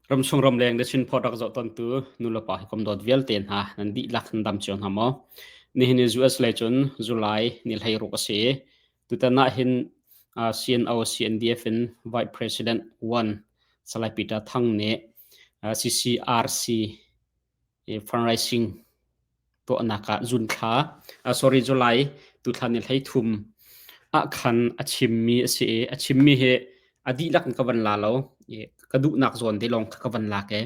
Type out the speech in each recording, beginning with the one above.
Ramchung ramleng le Chinphawt rak zoh tawntu nulepa hi kom dawt vialte hna nan dihlak nan dam cio hna maw? Nihin hi US lei cun July ni 16 a si i tutan ah hin CNO CNDF in Vice President 1 Salai Peter Thang nih CCRC fundraising tuahnak ah June thla sorry July tuthla ni 13 ah khan a chimmi a si i a chimmi hi a dihlak in ka van la lo i ka duhnak zawn te lawng kha ka van lak i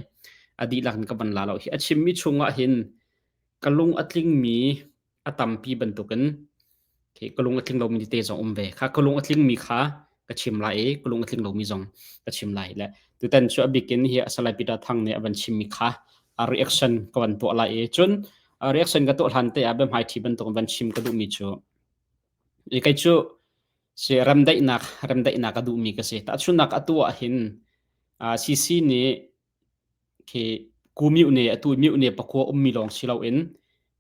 a dihlak in ka van la lo hi a chimmi chungah hin ka lung a tlingmi a tampi bantukin khi ka lung a tling lomi tete zong um ve. Kha ka lung a tlingmi kha ka chim lai i ka lung a tling lomi zong ka chim lai. Le tutan cu a bikin hi Salai Peter Thang nih a van chimmi kha a reaction ka van tuah lai i cun a reaction ka tuah hlan te ah biahmaiṭhi bantuk van chim ka duhmi cu i kei cu si remdaihnak remdaihnak a duhmi ka si. Tahchunhnak atu ah hin CC nih Khi ku-myohne atu myohne pakua ummi lawng si loin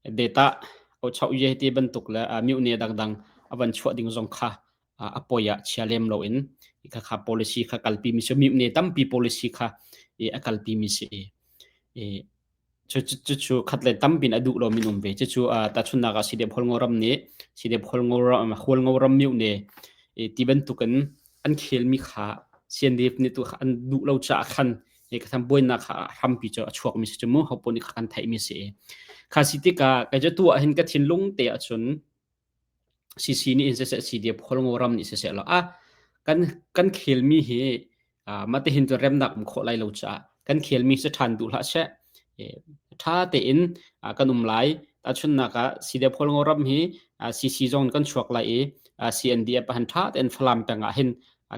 data ochauye ti bantuk le myohne dangdang a van chuah ding zong kha a poi ah chia lem loin khakha policy kha kalpi mi si myohne tampi policy kha a kalpi mi si i cucu khat le tampin a duh lomi an um ve. Cucu tahchunhnak ah CDF Hualngo ram nih CDF Hualngo ram myohne ti bantukin an khelmi kha CNDF nih tu an duh lo caah khan ka tham buainak kha hrampi cu a chuakmi si cu mu hopo nih kan theihmi si kha si tikah kai cu tu ah hin ka thinlung te ahcun CC nih in siseh CDF Hualngo ram nih siseh lo ah kan kan khelmi hi mah te hin cu remnak um khawh lai lo caah kan khelmi si ṭhan duh hlah seh ṭha tein kan um lai tahchunhnak ah CDF Hualngo ram hi CC zong kan chuak lai i CNDF han ṭha tein Falam peng ah hin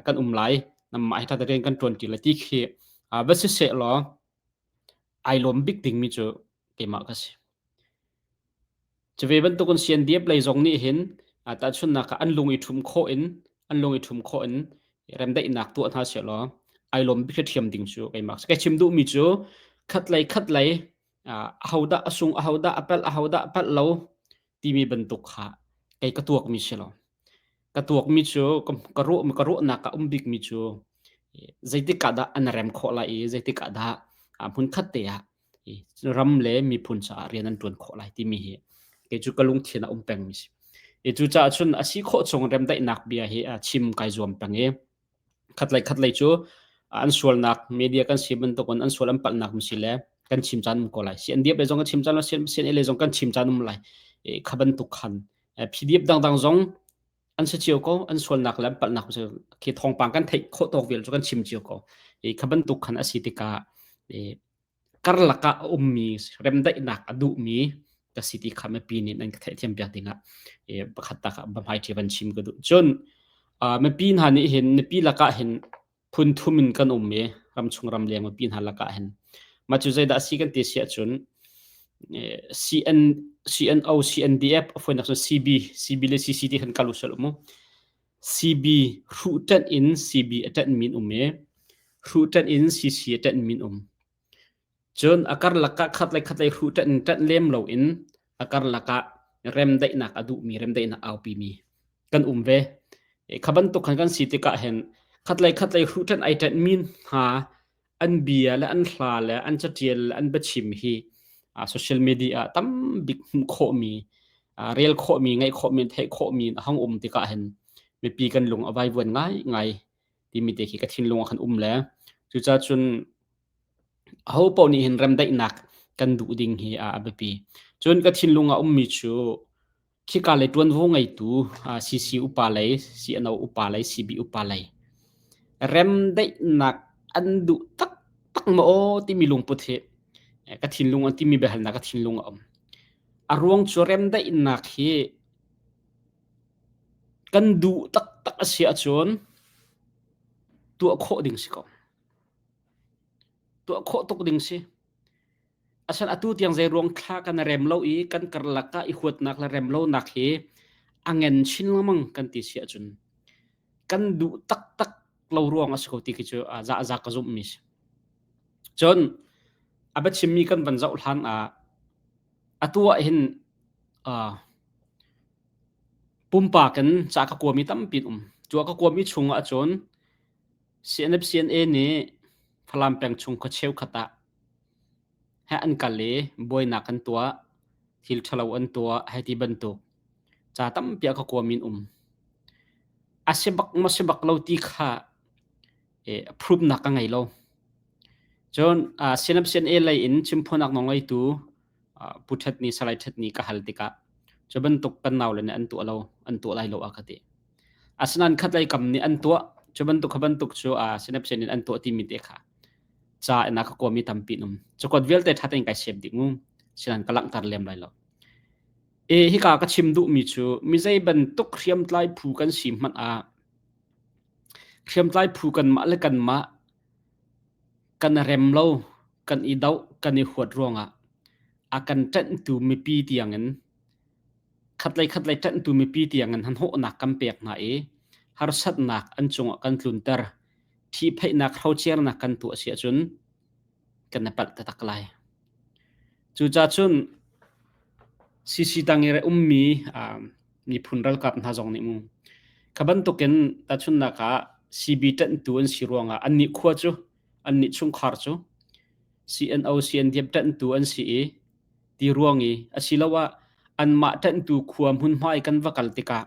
kan um lai namah hi ṭha tein kan ṭuan ṭi lai ti khi va si seh law ai lawm bik dingmi cu keimah ka si. Cuve bantukin CNDF lei zong nih hin tahchunhnak ah an lung i ṭhum khawh in an lung i ṭhum khawh in remdaihnak tuah hna sehlaw ai lawm bik ṭhiam ding cu keimah ka chim duhmi cu khatlei khatlei ahodah a sung ahodah a palh ahodah a palh lo timi bantuk kha kei ka tuakmi si lo. Ka tuakmi cu ka ruah ka ruahnak ah um bikmi cu zeitik ah dah an rem khawh lai i zeitik ah dah hmunkhat te ah ram le miphun caah rian an ṭuan khawh lai timi hi kei cu ka lungthin ah um pengmi si. I cucaah cun a si khawh chung remdaihnak bia hi chim kai zuam peng i khatlei khatlei cu an sualnak media kan si bantukin an sual an palhnak um si le kan chim caan um ko lai. CNDF le zong kan chim caan CNA le zong kan chim caan um lai. Kha bantuk khan PDF dangdang zong an si cio ko an sualnak le an palhnak khi thawngpang kan theih khawh tawk vial cu kan chim cio ko i kha bantuk khan a si tikah karlak ah a ummi remdaihnak a duhmi ka si ti kha mipi nih nan ka theihthiam piak dingah pakhat tak ah hmai ṭhi van chim ka duh cun mipi hna nih hin mipi lakah hin phun thum in kan um i ramchung ramleng mipi hna lakah hin mah cu zeidah a si kan ti si ahcun CN CNO CNDF a fawinak cun CB CB le CC ti khan kal usal mu CB hruh ṭanh in CB a ṭanh min um i hruh ṭanh in CC a ṭanh min um cun a karlak ah khat le khat lei hruh ṭanh in ṭanh lem loin a karlak ah remdaihnak a duhmi remdaihnak aupi mi kan um ve. Kha bantuk khan kan si tikah hin khatlei khatlei hruh ṭanh ai ṭanh mi hna an bia le an hla le an catial le an biachim hi social media ah tam bik hmuh khawhmi rel khawhmi ngaih khawhmi theih khawhmi a hung um tikah hin mipi kan lung a vaivuan ngai ngai timi te khi ka thinlung ah khan um le cucaah cun Aho paoh nih hin remdaihnak kan duh ding hi a biapi. Cun ka thinlung ah ummi cu khika lei ṭuanvo ngeitu CC upa lei, CNO upa lei, CB upa lei remdaihnak an duh taktak maw aw timi lungput hi ka thinlung ah timi biahalnak ka thinlung a um. A ruang cu remdaihnak hi kan duh taktak a si ahcun tuah khawh ding si ko. Tuah khawh tuk ding si. Asan atu tiang zei ruang thla kan rem lo i kan karlak ah i huatnak le rem lonak hi a ngen chin lengmang kan ti si ahcun kan duh taktak lo ruang a si ko ti khi cu za za ka zumh mi si. Cun a biachimmi kan van zoh hlan ah atu ah hin uh, pumpak in ca ka kuami tampi um. Cu ka kuami chung ahcun CNF CNA nih Falam peng chung khua cheukhat ah he an kal i buainak an tuah, thil ṭhalo an tuah hei ti bantuk ca tampi a ka kuami an um. A si bak maw si bak lo ti kha proof-nak ka ngei lo. Cun CNFCNA lei in chimphuanak nawlngeitu Pu Ṭhet nih Salai Ṭhet nih ka hal tikah cu bantuk kan naule nih an tuah lo, an tuah lai lo a ka ti. Asinain khatlei kam nih an tuah, cu bantuk kha bantuk cu CNFCNA in an tuah timi te kha ca in a ka kuami tampi an um. Cakuat vialte ṭha tein kai sep dih mu. Sinain ka langhter lem lai lo. E hika ka chim duhmi cu mi zei bantuk hriamtlai phu kan si hmanh ah hriamtlai phu kanmah le kanmah kan rem lo, kan i doh, kan i huat ruangah a kan ṭanhtu mipi tiangin khatlei khatlei ṭanhtu mipi tiangin hnahnawhnak kan pek hna i harsatnak an cungah kan tlunter. Ṭhihphaihnak hrocernak kan tuah si ahcun kan i palh taktak lai. Cucacun CC tang i ummi miphun ralkap hna zong nih mu kha bantukin tahchunhnak ah CB ṭanhtu an si ruangah annih khua cu annih chungkhar cu CNO CNDF ṭanhtu an si i ti ruang i asiloah anmah ṭanhtu khua hmunhma i kan va kal tikah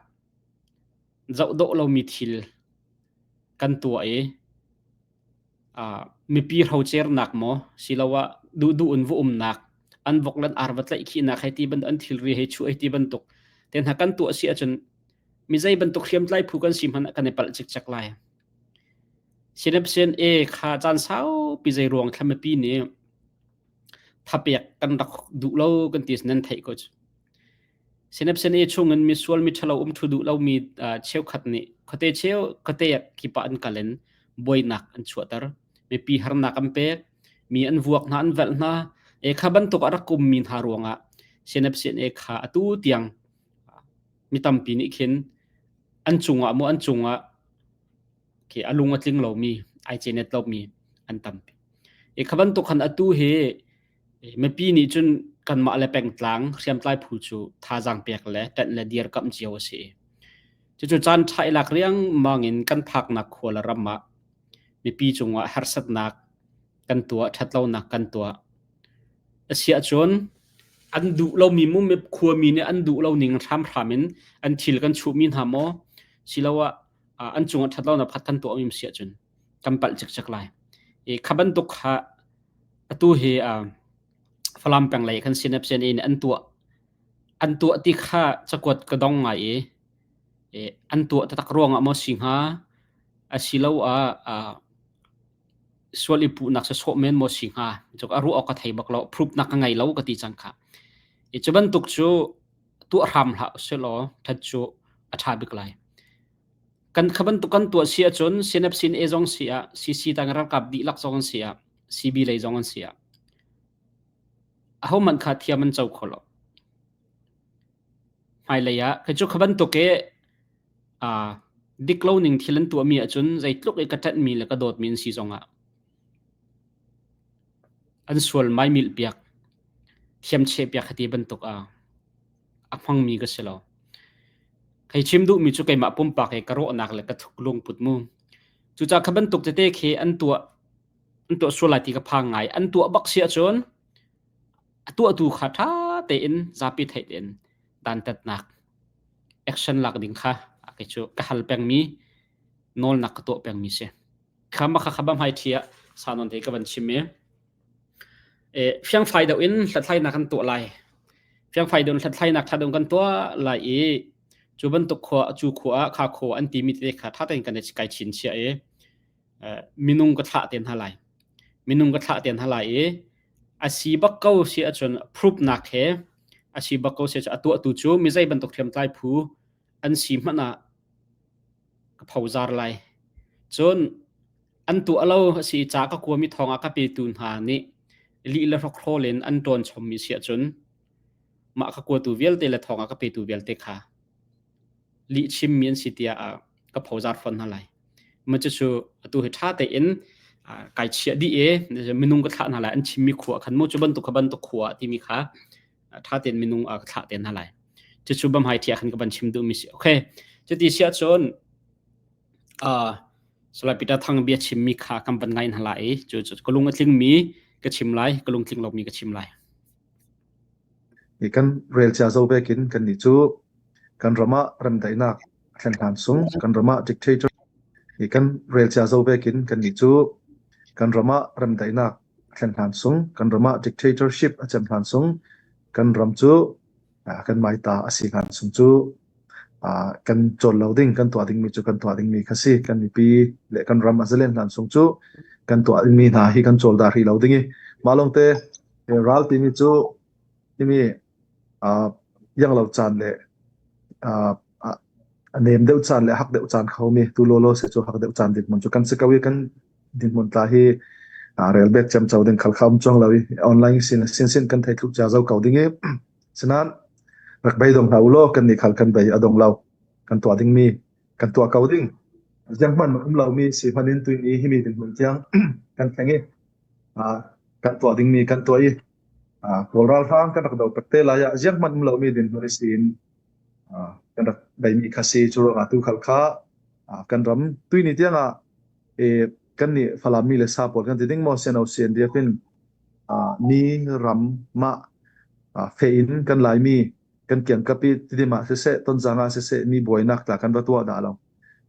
zoh dawh lomi thil kan tuah i mipi hrocernak maw siloah duhduh in va umnak an vok le an ar va tlaihkhihnak hei ti bantuk an thilri hei chuah hei ti bantuk te hna kan tuah si ahcun mi zei bantuk hriamtlai phu kan si hmanh ah kan i palh cikcek lai. CNFCNA kha caan saupi zei ruang thla mipi nih thapek kan rak duh lo kan ti nan theih ko cu. CNFCNA chungin misual miṭhalo um ṭhu duh lomi cheukhat nih khuate cheu khuate kip ah an kal in buainak an chuahter. Mipi harnak an pek, mi an vuak hna, an velh hna. E kha bantuk a rak ummi hna ruangah CNFCNA kha atu tiang mi tampi nih khin an cungah maw an cungah khi a lung a tling lomi, ai cenet lomi an tampi. E kha bantuk khan atu hi Mipi nih cun kanmah le pengtlang hriamtlai phu cu thazaang pek le ṭanh le dirkamh cio a si. Cucu caan ṭha i lak riangmang in kan phaknak khua le ram ah mipi cungah harsatnak kan tuah, ṭhatlonak kan tuah. A si ahcun an duh lomi mu khuami nih an duh lo ning hramhram in an thil kan chuhmi hna maw siloah an cungah ṭhatlonak pakhat kan tuahmi si ahcun kan palh cikcek lai. I kha bantuk kha Atu hi Falam peng lei khan CNFCNA nih an tuah. An tuah ti kha cakuat ka dong ngai i an tuah taktak ruangah maw si hnga asiloah sual i puhnak sawsawh men maw si hnga cu a ruah awk ka thei bak lo proof nak ka ngei lo ka ti cang kha. I cu bantuk cu tuah hram hlah usilaw that cu a ṭha bik lai. Kan kha bantuk kan tuah si ahcun CNFCNA zong si ah CC tang ralkap dihlak zong an si ah CB lei zong an si ah ahohmanh kha thiam an co kho lo. Hmailei ah kei cu kha bantuk i aa dik lo ning thil an tuahmi ahcun zeitluk i ka ṭanhmi le ka dawtmi an si zongah an sual maimilh piak, thiamcheh piak hati bantuk ah a hmangmi ka si lo. Hei chim duhmi cu keimah pumpak he ka rawhnak le ka thuk lungput mu. Cucaah kha bantuk tete khi an tuah an tuah sual lai ti ka phang ngai. An tuah bak si ahcun a tuahtu kha ṭha tein zapi theih tein dantatnak action lak ding kha kei cu ka hal pengmi nawlnak ka tuah pengmi si. Kha ma kha kha ba hmai ṭhi ah sanon te ka van chim i fiangfai deuh in hlathlainak kan tuah lai. Fiangfai deuh in hlathlainak ṭha deuh kan tuah lai i cu bantuk khua cu khua ah kha khua an timi tete kha ṭha tein kan i kai chinchiah i minung ka thlah te hna lai. Minung ka thlah te hna lai i a si bak ko si ahcun proof nak he a si bak ko si ahcun a tuahtu cu mi zei bantuk hriamtlai phu an si hmanh ah ka phozar lai. Cun an tuah lo a si i ca ka kuami thawng ah ka petu hna nih lih le hrokhrawl in an ṭawn chommi si ahcun mah ka kuatu vialte le thawng ah ka petu vialte kha lih chimmi an si tiah ka phozar fawn hna lai. Mah cucu atu hi ṭha tein kai chiah dih i minung ka thlah hna lai an chimmi khua khan mu cu bantuk kha bantuk khua timi kha ṭha tein minung ka thlah te hna lai. Cucu bamhai ṭhi ah khan ka van chim duhmi si. Okay. Cuti si ahcun uh, Salai Peter Thang bia chimmi kha kan van ngai hna lai i cu cu ka lung a tlingmi ka chim lai, ka lungtling lomi ka chim lai. I kan rel cia zo vekin kannih cu kan ram ah remdaihnak a thlen hlan sung kan ram ah dictator i kan rel cia zo vekin kannih cu kan ram ah remdaihnak a thlen hlan sung kan ram ah dictatorship a cem hlan sung kan ram cu kan maita a si hlan sung cu kan cawl lo ding kan tuah dingmi cu kan tuah dingmi kha si kan mipi le kan ram a zalen hlan sung cu kan tuah dingmi hna hi kan cawl dah rih lo ding i mah lawngte ral timi cu timi iang lo caan le a nem deuh caan le hak deuh caan kho mi tu lawlaw se cu hak deuh caan dirhmun cu kan si ko i kan dirhmun tla hi rel bek cem cho ding khal kha um chuang lo i online sin sin sin kan thei tluk cia zo ko ding i sinan rak bei dong hna u law kan nih khal kan bei a dong lo kan tuah ding mi kan tuah ko ding ziang hman um lo mi si hman in tuini himi dinhmun tiang kan thleng i kan tuah ding mi kan tuah i Kawl ralhrang kan rak do tak te lai ah ziang hmanh um lomi dinhmun i siin kan rak beimi kha si. Cu ruangah tu khal kha kan ram tuini tiangah kan nih Falam mi le sa pawl kan ti ding maw CNO CNDF in mi ram mah fe in kan Laimi kan kiangkap i Tidim ah siseh Tonzang ah siseh mi buainak tla kan va tuah dah lo.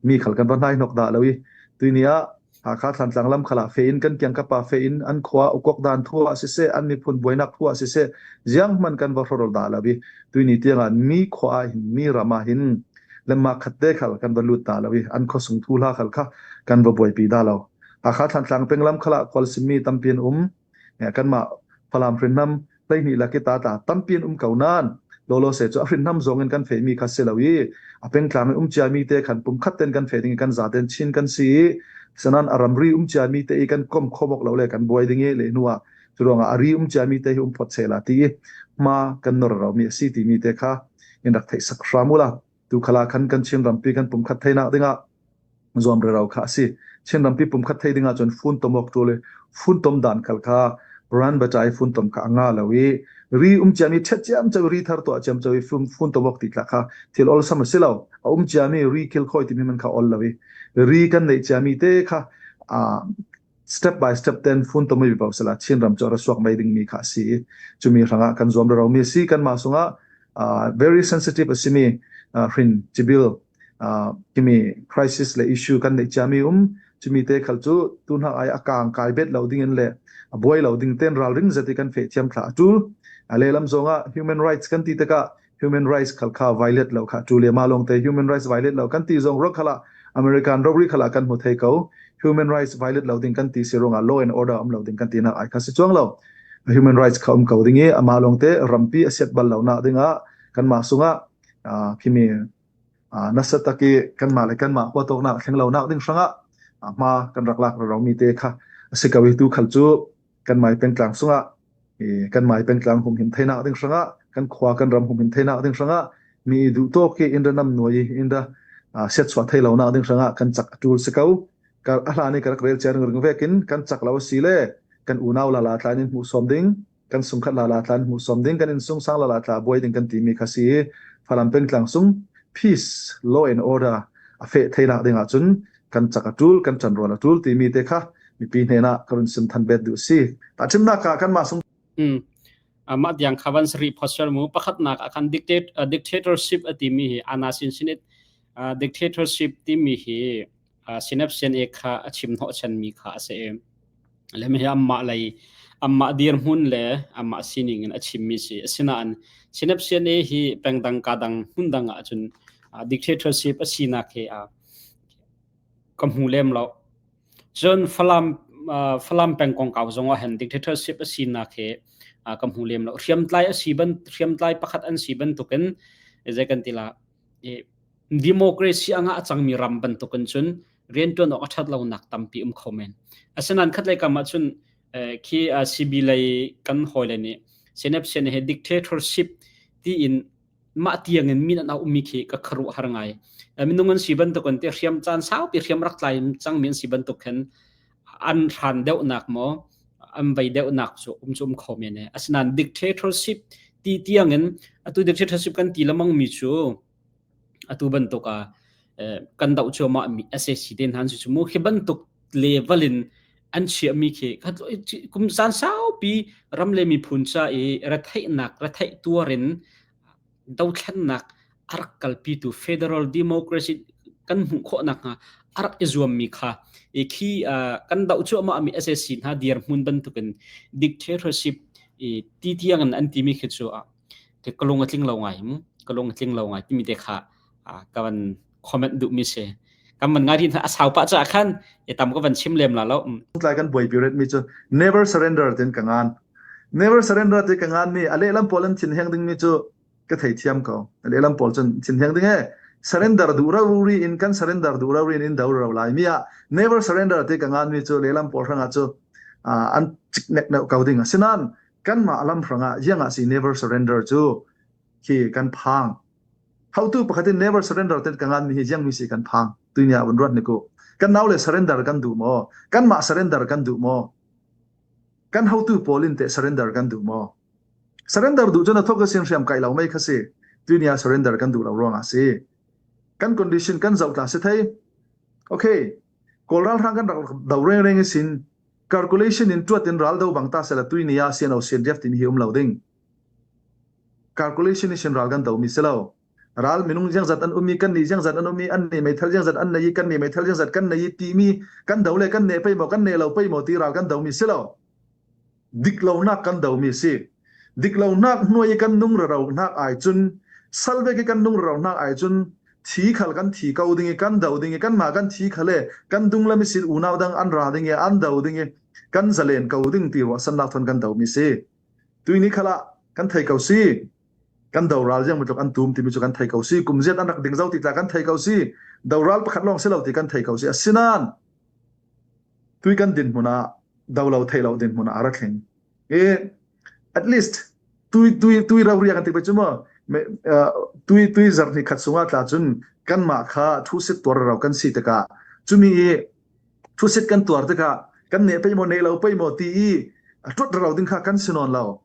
Mi khal kan va hnaihnok dah lo i tuini ah Hakha Thlantlang lam khal ah fe in kan kiangkap ah fe in an khua ukok dan thu ah siseh an miphun buainak thu ah siseh ziang hman kan va hrorol dah lo i tuini tiang ah mi khua ah hin mi ram ah hin lemma khat te khal kan va lut dah lo i an khuasung thu hla khal kha kan va buaipi dah lo. Hakha Thlantlang peng lam khal ah khualsim mi tampi an um. Kanmah Falam hrinnam 12 lak i tata tampi an um ko nain lawlaw se cu a hrinnam zong in kan fehmi kha si lo i a pengtlang i um ciami te khan pum khat ten kan feh ding i kan zaten chin kan si i sanan a ramri um ciami te i kan kom khomok lo le kan buai ding i le hnu ah cu ruangah a ri um ciami te hi um phot sela ti i hma kan nor ro mi a si timi te kha in rak theih sak hram ula tu khala khan kan Chin rampi kan pum khat theinak dingah zuam rero kha a si. Chin rampi pumkhat thei ding ahcun funtom awk ṭul i funtom dan khal kha ran batai funtom kha a nga lo i ri um ciami ṭhet ciamco ri thar tuah ciamco i funtom awk ti tla kha thil olsam a si lo. A um ciami ri khil khoi timi man kha ol lo i ri kan neih ciami te kha step by step ten funtom mi bo sala Chin ram cu ra suak mai ding mi kha a si i cumi hrangah kan zuam rero mi si kan mah sungah very sensitive a simi hrin cibil timi crisis le issue kan neih ciami um cumi te khal cu tu hna ai a kang kai bet lo ding in le a buai lo ding ten ralring zati kan fe thiam thla atul a lehlam zongah human rights kan ti takah human rights khal kha violate lo kha tu le ma long te human rights violate lo kan ti zong ro khala American robri khala kan hmu thei ko human rights violate lo ding kan ti si ronga law and order um lo ding kan ti na ai kha si chuang lo human rights kha um ko ding i ama long te rampi asiat bal lo na dinga kan ma sunga khimi nasa tak i kanmah le kanmah huatawknak thleng lonak ding hrangah hma kan rak lak romi te kha a si ko i tu khal cu kan mai pengtlang sungah kan mai pengtlang humhim theinak ding hrangah kan khua kan ram humhim theinak ding hrangah mi duh tawk hi inra nam nuai inra siatchuah thei lonak ding hrangah kan cak a tul si ko a hlan i ka rak rel cia ring vekin kan cak lo si le kan unau lala tlain in hmuh sawm ding kan sungkhat lala tla hmuh som ding kan in sung sang lala tla buai ding kan timi kha si Falam pengtlang sung peace law and order a fe theinak ding ahcun kan chak a tul kan chan rual a tul timi te kha mipi hnen ah ka run sim than bet duh si ta chimnak ka kan ma sung mah tiang khavan sri posture mu pakhatnak ah khan dictate dictatorship atimi hi ana sin sinit dictatorship timi hi sinapsian e kha a chim hnawh chanmi kha a si le hi amah lei amah dirhmun le amah sining in a chimmi si asinain sinapsian e hi pengdang ka dang hmun dang ah cun dictatorship a sinak he a ka hmu lem lo cun falam falam peng kongkau zong ah hen dictatorship a sinak he ka hmu lem lo hriamtlai a si ban hriamtlai pakhat an si bantukin zei kan ti la democracy anga a cangmi ram bantukin cun rianṭuan awk a ṭhat lonak tampi um kho men. Asinain khatlei kam ah cun khi CB lei kan hawile nih CNFCN he dictatorship tiin mah tiang in min an auhmi khi ka khuaruah har ngai. Minung an si bantuk in te hriam caan saupi hriam rak tlai cangmi an si bantuk khin an hran deuhnak maw an vei deuhnak cu um cu um kho men e. Asinain dictatorship ti tiang in atu dictatorship kan ti lamang mi cu atu bantuk ah. kan doh cuahmah mi SAC te hna an si cu mu. Khi bantuk level in an chiahmi khi kum caan saupi ram le miphun ca i retheihnak retheih tuar in dothlennak a rak kalpitu federal democracy kan hmuh khawh nakhnga a rak i zuammi kha i khi kan doh cuahmah mi SAC hna dirhmun bantukin dictatorship i ti tiang in an timi khi cu ka lung a tling lo ngai mu ka lung a tling lo ngai timi te kha ka van comment duhmi si kan van ngai rih a sau pah caah khan i tam ka van chim lem la lo. Tlai kan buai period mi cu never surrender tin ka ngan. Never surrender ti ka ngan mi a lehlam pawl an thin heng ding mi cu ka thei thiam ko. A lehlam pawl cun thin heng ding e surrender duh ro ri in kan surrender duh ro ri in do ro lai mi ah never surrender ti ka ngan mi cu lehlam pawl hrangah cu an cik nek neu ko ding asinan kan mah lam hrangah yang ah si never surrender cu khi kan phang Hotu pakhat in never surrender ten ka ngan mi hi jiang mi si kan phang tuinia vun ruat ni ku. Kan nau le surrender kan duh maw? Kan mah surrender kan duh maw? Kan hotu pawl in te surrender kan duh maw? Surrender duh cun a thok sin hriam kai lo mei kha si. Tuinia surrender kan duh lo ruang ah si. Kan condition kan zoh tla si thei. Okay. Kawl ralhrang kan rak do reng reng sin calculation in tuat in ral do bang ta sela tuinia sian o sian riaf tin hi um lo ding. Calculation in ral kan domi si lo. Ral minung ziangzat an um i kan nih ziangzat an um i an nih meithal ziangzat an nei i kan nih meithal ziangzat kan nei i timi kan do le kan ne pei maw kan ne lo pei maw ti ral kan domi si lo. Dik lonak kan domi si. Dik lonak hnuai i kan nung rero nak ai cun salvek i kan nung rero nak ai cun thi khal kan thi ko ding i kan do ding i kan mah kan thi khal e kan dung lam i sil unau dang an ra ding i an do ding i kan zalen ko ding ti ruahsannak thon kan domi si. Tuini khal ah kan thei ko si. Kan doral ziang bantuk an tum timi cu kan thei ko si. Kum ziat an rak ding zo ti tla kan thei ko si. Doral pakhat lawng si lo ti kan thei ko si. Asinain tui kan din hmun ah do lo thei lo din hmun ah a ra thleng. I at least tui tui tui ro ria kan ti pe cu mu tui tui zarh ni khat sungah tla cun kanmah kha thu sit tuar ro kan si tikah cumi i Thusit kan tuar tikah kan ne pei maw ne lo pei maw ti i ṭuat ro ding kha kan si nawn lo.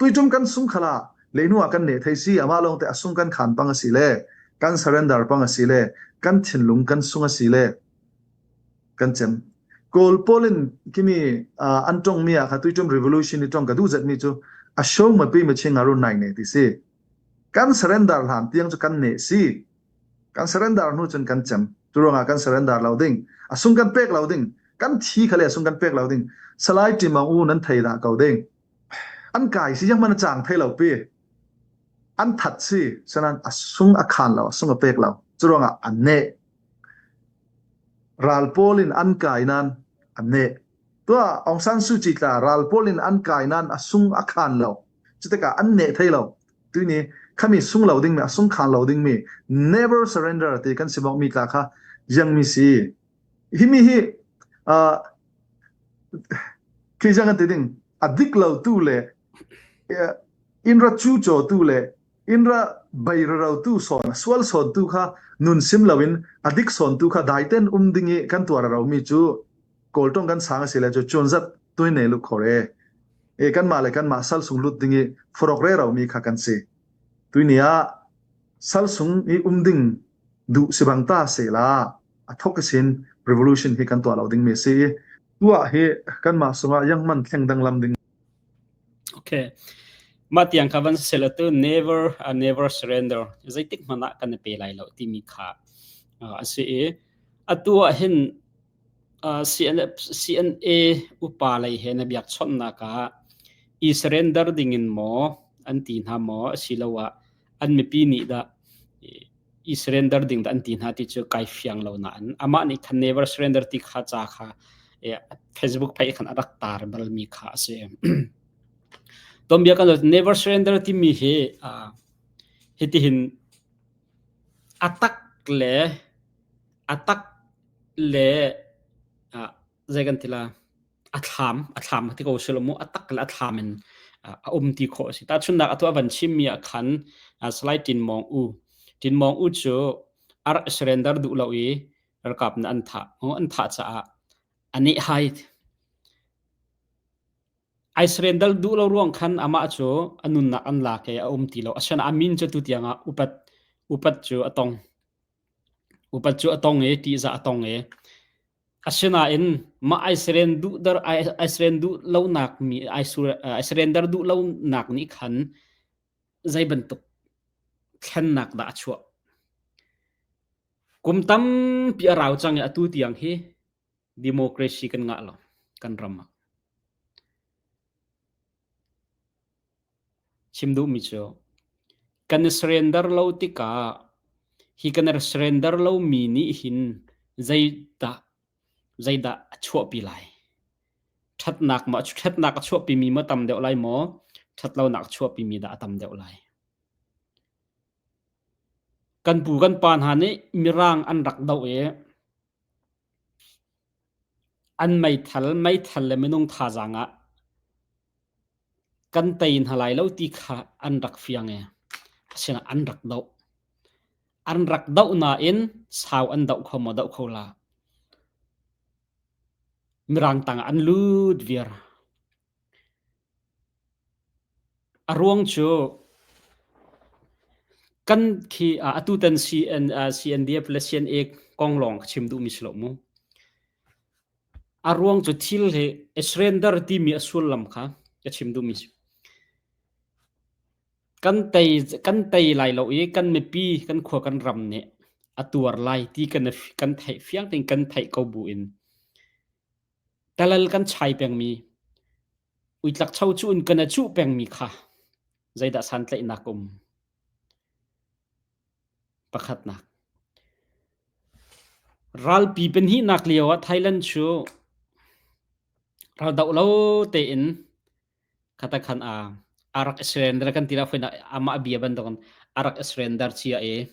Tuitum kan sung khala leinu ah kan ne thei si amah lawng te a sung kan khan pang a si le kan surrender pang a si le kan thinlung kan sung a si le kan cem. Kawl pawl in kimi an tong mi ah kha tuitum revolution i tong ka duh zat mi cu a show ma pi ma ching aru nai ne ti si. Kan surrender hlan tiang cu kan ne si. Kan surrender hnu cun kan cem. Cu ruangah kan surrender lo ding. A sung kan pek lo ding. Kan thi kha le a sung kan pek lo ding. Salai Ṭimang u nan thei dah ko ding. An kai si yang man a cang thei lo pi. An that si sanan a sung a khan lo, a sung a pek lo. Cu ruangah an neh. Ral pawl in an kai nan an neh. Tuah Aung San Suu Kyi tla ral pawl in an kai nan a sung a khan lo. Cutikah an neh thei lo. Tuni khami sung lo dingmi a sung khan lo dingmi never surrender ti kan si mi tla kha jiang mi si. Hi mi hi uh, khi jiang kan ti ding a dik lo tu le inra chu cho tu le inra bai ro tu son sual son tu kha nun sim lo in a dik son tu kha dai ten um ding i kan tuar ro mi chu kawltong kan sang si le chu chun zat tuin ne lu khore e kanmah le kanmah sal sung lut ding i forok re ro mi kha kan si. Tuini ah sal sung i um ding duh si bang ta se la a thok sin revolution hi kan tuah lo ding mi si. Tuah hi kanmah sungah yang man thleng dang lam ding. Okay. Mah tiang kha van sel tu never uh, never surrender zeitik hmanh ah kan i pe lai lo timi kha uh, a si i atu ah hin CNA upa lei he na biakchawnhnak ah i surrender dingin maw an ti hna maw asiloah an mipi nih dah i surrender ding dah an ti hna ti cu kai fiang lo nain amah nih khan never surrender ti kha ca kha Facebook pei khan a rak tar balmi kha a si. Tuanbia kan never surrender timi hi hitihin a tak le a tak le zei kan ti la a thlam a thlam ti ko silo mu a tak le a thlam in a um ti khawh a si tahchunhnak atu a van chimmi ah khan Salai Tin Mawng U Tin Mawng U cu a rak surrender duh lo i ralkap nih an thah an thah caah a neh hai Ai surrender duh lo ruang khan amah cu a nunnak an lak i a um ti lo asinain a min cu tu tiangah upat upat cu a tong. Upat cu a tong i ṭihzah a tong i asinain mah ai surrender duh dar ai surrender duh lonak mi ai surrender duh lonak nih khan zei bantuk thlennak dah a chuah? Kum tampi a rau cang i atu tiang hi democracy kan ngah lo kan ram ah. Chim duhmi cu kan i surrender lo tikah hi kan i surrender lomi nih hin zeidah zeidah a chuahpi lai? Ṭhatnak maw ṭhatnak a chuahpimi maw tam deuh lai maw ṭhatlonak a chuahpimi dah a tam deuh lai? Kan pu kan pa hna nih Mirang an rak doh i an meithal meithal le minung thazaang ah kan tei hna lai lo ti kha an rak fiang i asinain an rak doh. An rak doh nain sau an doh kho maw doh kho la. Mirang tangah an lut viar. A ruang cu kan khi atutan CN, CNDF le CNA kong lawng ka chim duhmi si lo mu. A ruang cu thil hi surrender timi a sullam kha ka chim duhmi si. Kan tei, kan tei lai lo i kan mipi, kan khua kan ram nih a tuar lai ti kan, kan theih fiang tein kan theih ko bu in talal kan chai pengmi uitlak cho cu in kan a cuh pengmi kha zeidah santlaihnak um? Pakhatnak. Ralpi pahnihnak lio ah Thailand cu raldoh lo tein khatakhan a a rak i surrender kan ti la fawi amah bia bantukin a rak i surrender cia i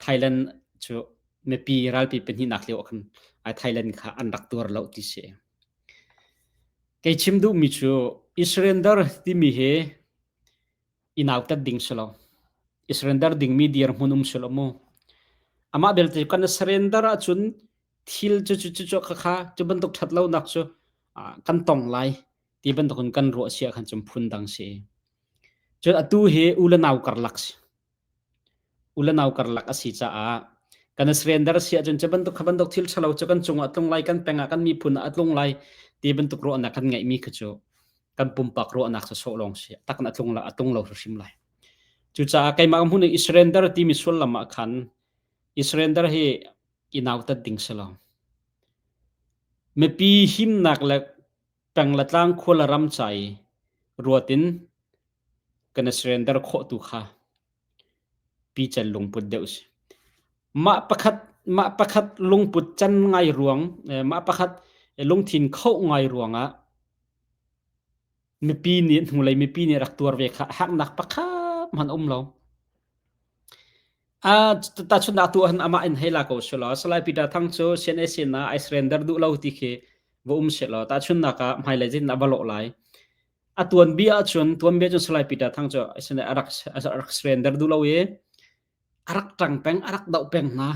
Thailand cu mipi ralpi pahnihnak lio ah khan Thailand kha an rak tuar lo ti si. Kei chim duhmi cu i surrender timi hi i nautat ding si lo. I surrender dingmi dirhmun um si lo mu. Amah belte kan i surrender ahcun thil cu cu cu cu kha cu bantuk ṭhat lonak cu kan tong lai ti bantukin kan ruah si ahkhan cun phun dang si. Cun atu hi u le nau karlak si. U le nau karlak a si caah kan i surrender si ahcun cu bantuk kha bantuk thil ṭhalo cu kan cungah a tlung lai, kan peng ah kan miphun ah a tlung lai ti bantuk ruahnak kan ngeihmi kha cu kan pumpak ruahnak sawsawh lawng si tak in a tlung a tlung lo hrimhrim lai. Cucaah keimah hmun i surrender timi sullam ah khan i surrender hi i nautat ding si lo. Mipi himnak le peng le tlang khua le ram ca i ruat in kan i surrender khawh tu kha pical lungput deuh si. Mah pakhat mah pakhat lungput can ngai ruang mah pakhat lungthin khoh ngai ruangah mipi nih hnulei mipi nih rak tuar ve kha haknak pakhat hmanh um lo. A tahchunhnak tu ahhin amah in hei la ko selaw Salai Peter Thang cu CNA sin ah ai surrender duh lo ti khi va um selaw tahchunhnak ah hmailei zeitin ah va lawh lai. A tuanbia ahcun tuanbia cun Salai Peter Thang cu a rak a rak surrender duh lo i a rak ṭang peng a rak doh peng hna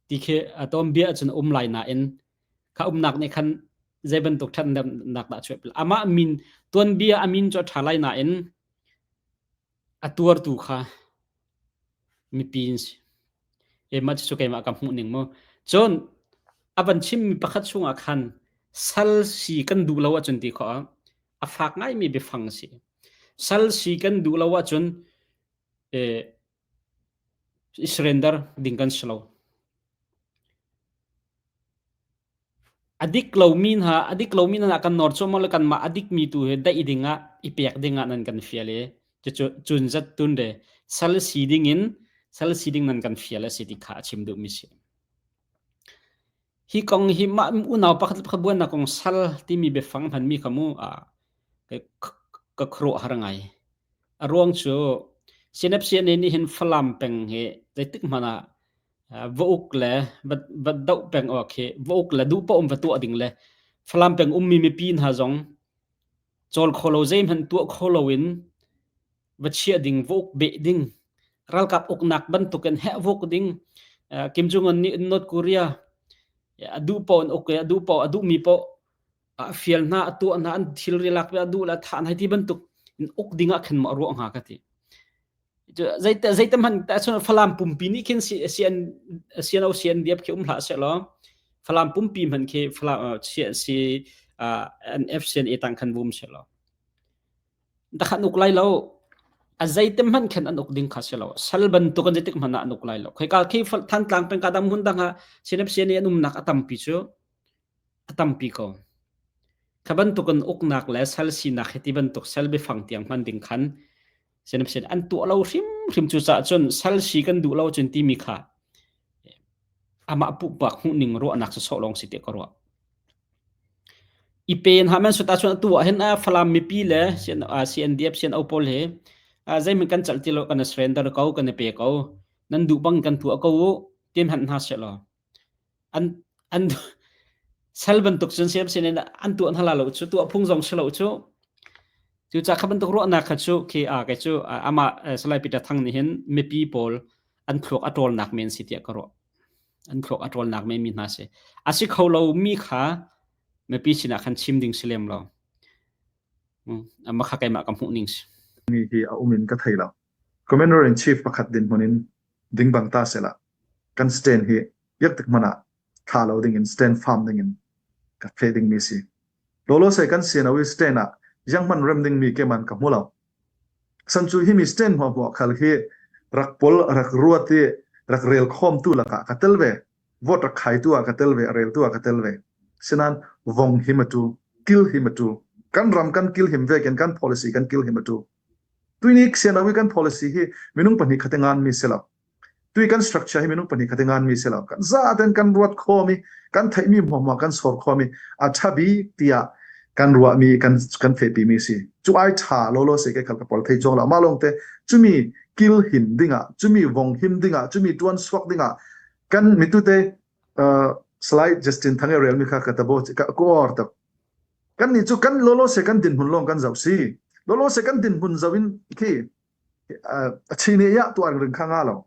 ti khi a tuanbia ahcun a um lai nain kha umnak nih khan zei bantuk ṭhatnak dah a chuah amah min tuanbia a min cu a ṭha lai nain a tuartu kha mipi an si. E mah cucu keimah ka hmuh ning mu. Cun a van chimmi pakhat chungah khan sal si kan duh lo ahcun ti khawh a fak ngaimi biafang a si. Sal si kan duh lo ahcun e, i surrender ding kan si lo. A dik lomi hna a dik lomi hna kan nawr cuahmah le kanmah a dikmi tu hi daih dingah i pek dingah nan kan fial i cucu cun zat tun re sal si dingin sal si ding nan kan fial a si ti kha a chim duhmi si. Hi kong hi mah unau pakhat pakhat buannak kong sal timi biafang hmanmi kha mu ka khuaruah har ngai. A ruang cu CNFCNA nih hin Falam peng hi zeitik hmanh ah va uk le va doh peng awk hi va uk le duh paoh in va tuah ding le Falam peng ummi mipi hna zong cawl kho lo zeihmanh tuah kho loin va chiah ding va uk beh ding ralkap uknak bantukin heh vuk ding Kim Jong Un nih North Korea a duh paoh in uk i a duh paoh a duhmi paoh a fial hna a tuah hna an thilri lak a duh le a thah hna ti bantuk in uk ding ah khin maw a ruah hnga ka ti. Zeite zeite hmanh Falam pumpi nih khin CN CNO CNDF khi um hlah sehlaw Falam pumpi hmanh khi Falam C NF CNA tang khan vum sehlaw Dakhat an uk lai lo. A zeite hmanh khan an uk ding kha si lo. Sal bantuk an zeitik hmanh ah an uk lai lo. Khoika khi Thantlang peng ka dang hmun dang ah CNF CNA an umnak a tampi cu a tampi ko. Kha bantuk in uknak le sal sinak hi ti bantuk sal biafang tiang hman ding khan CNF CNA an tuah lo hrimhrim cu caah cun sal si kan duh lo cun timi kha amah pumpak hmuhning ruahnak sawsawh lawng si tiah ka ruah. I pen ha men sut ahcun atu ah hin Falam mipi le CNDF CNO pawl hi zeihmanh kan calh ti lo kan i surrender ko kan i pe ko nan duh bang kan tuah ko u ti hmanh hna sehlaw an an sal bantuk cun siam sin in an tuah hna la lo cu tuah phung zong si lo cu cucaah kha bantuk ruahnak kha cu khi a kei cu amah Salai Peter Thang nih hin mipi pawl an thluak a ṭawlnak men si tiah ka ruah. An thluak a ṭawlnak men mi hna si. A si kho lo mi kha mipi sinah khan chim ding si lem lo. Mah kha keimah ka hmuh ning si. Mi hi a um in ka thei lo. Commander in Chief pakhat dinhmun in ding bang ta sela kan stand hi biak tik hmanh ah thla lo ding in stand farm ding in ka fe ding mi si. Lolo se kan sian i stand ah yang man rem ding mi ke man ka hmu lo. San cu hi mi stand hmuah hmuah khal hi rak pol rak ruat i rak rel khawm tu lakah ka tel ve. Vote rak khai tu ah ka tel ve, a rel tu ah ka tel ve. Sinan vong him atu, kil him atu. Kan ram kan kil him ve ken kan policy kan kil him atu. Tuini sianawi kan policy hi minung pahnih khate ngan mi si lo. Tui kan structure hi minung pahnih khate ngan mi si lo. Kan zaten kan ruat khomi, kan theihmi hmuahhmuah kan sor khomi a ṭha bik tiah kan ruahmi kan kan fehpi mi si. Cu ai ṭha lolo se ke khal ka pol thei chuang lo. Mah lawng te cumi kil him dingah, cumi vong him dingah, cumi ṭuan suak dingah kan mitute uh, slide Justin Thang e rel mi kha ka tabo ka ko or tak. Kan nih cu kan lolo se kan dinhmun lawng kan zoh si. Lolo se kan dinhmun zoh in khi a chine ya tuar ring kha nga lo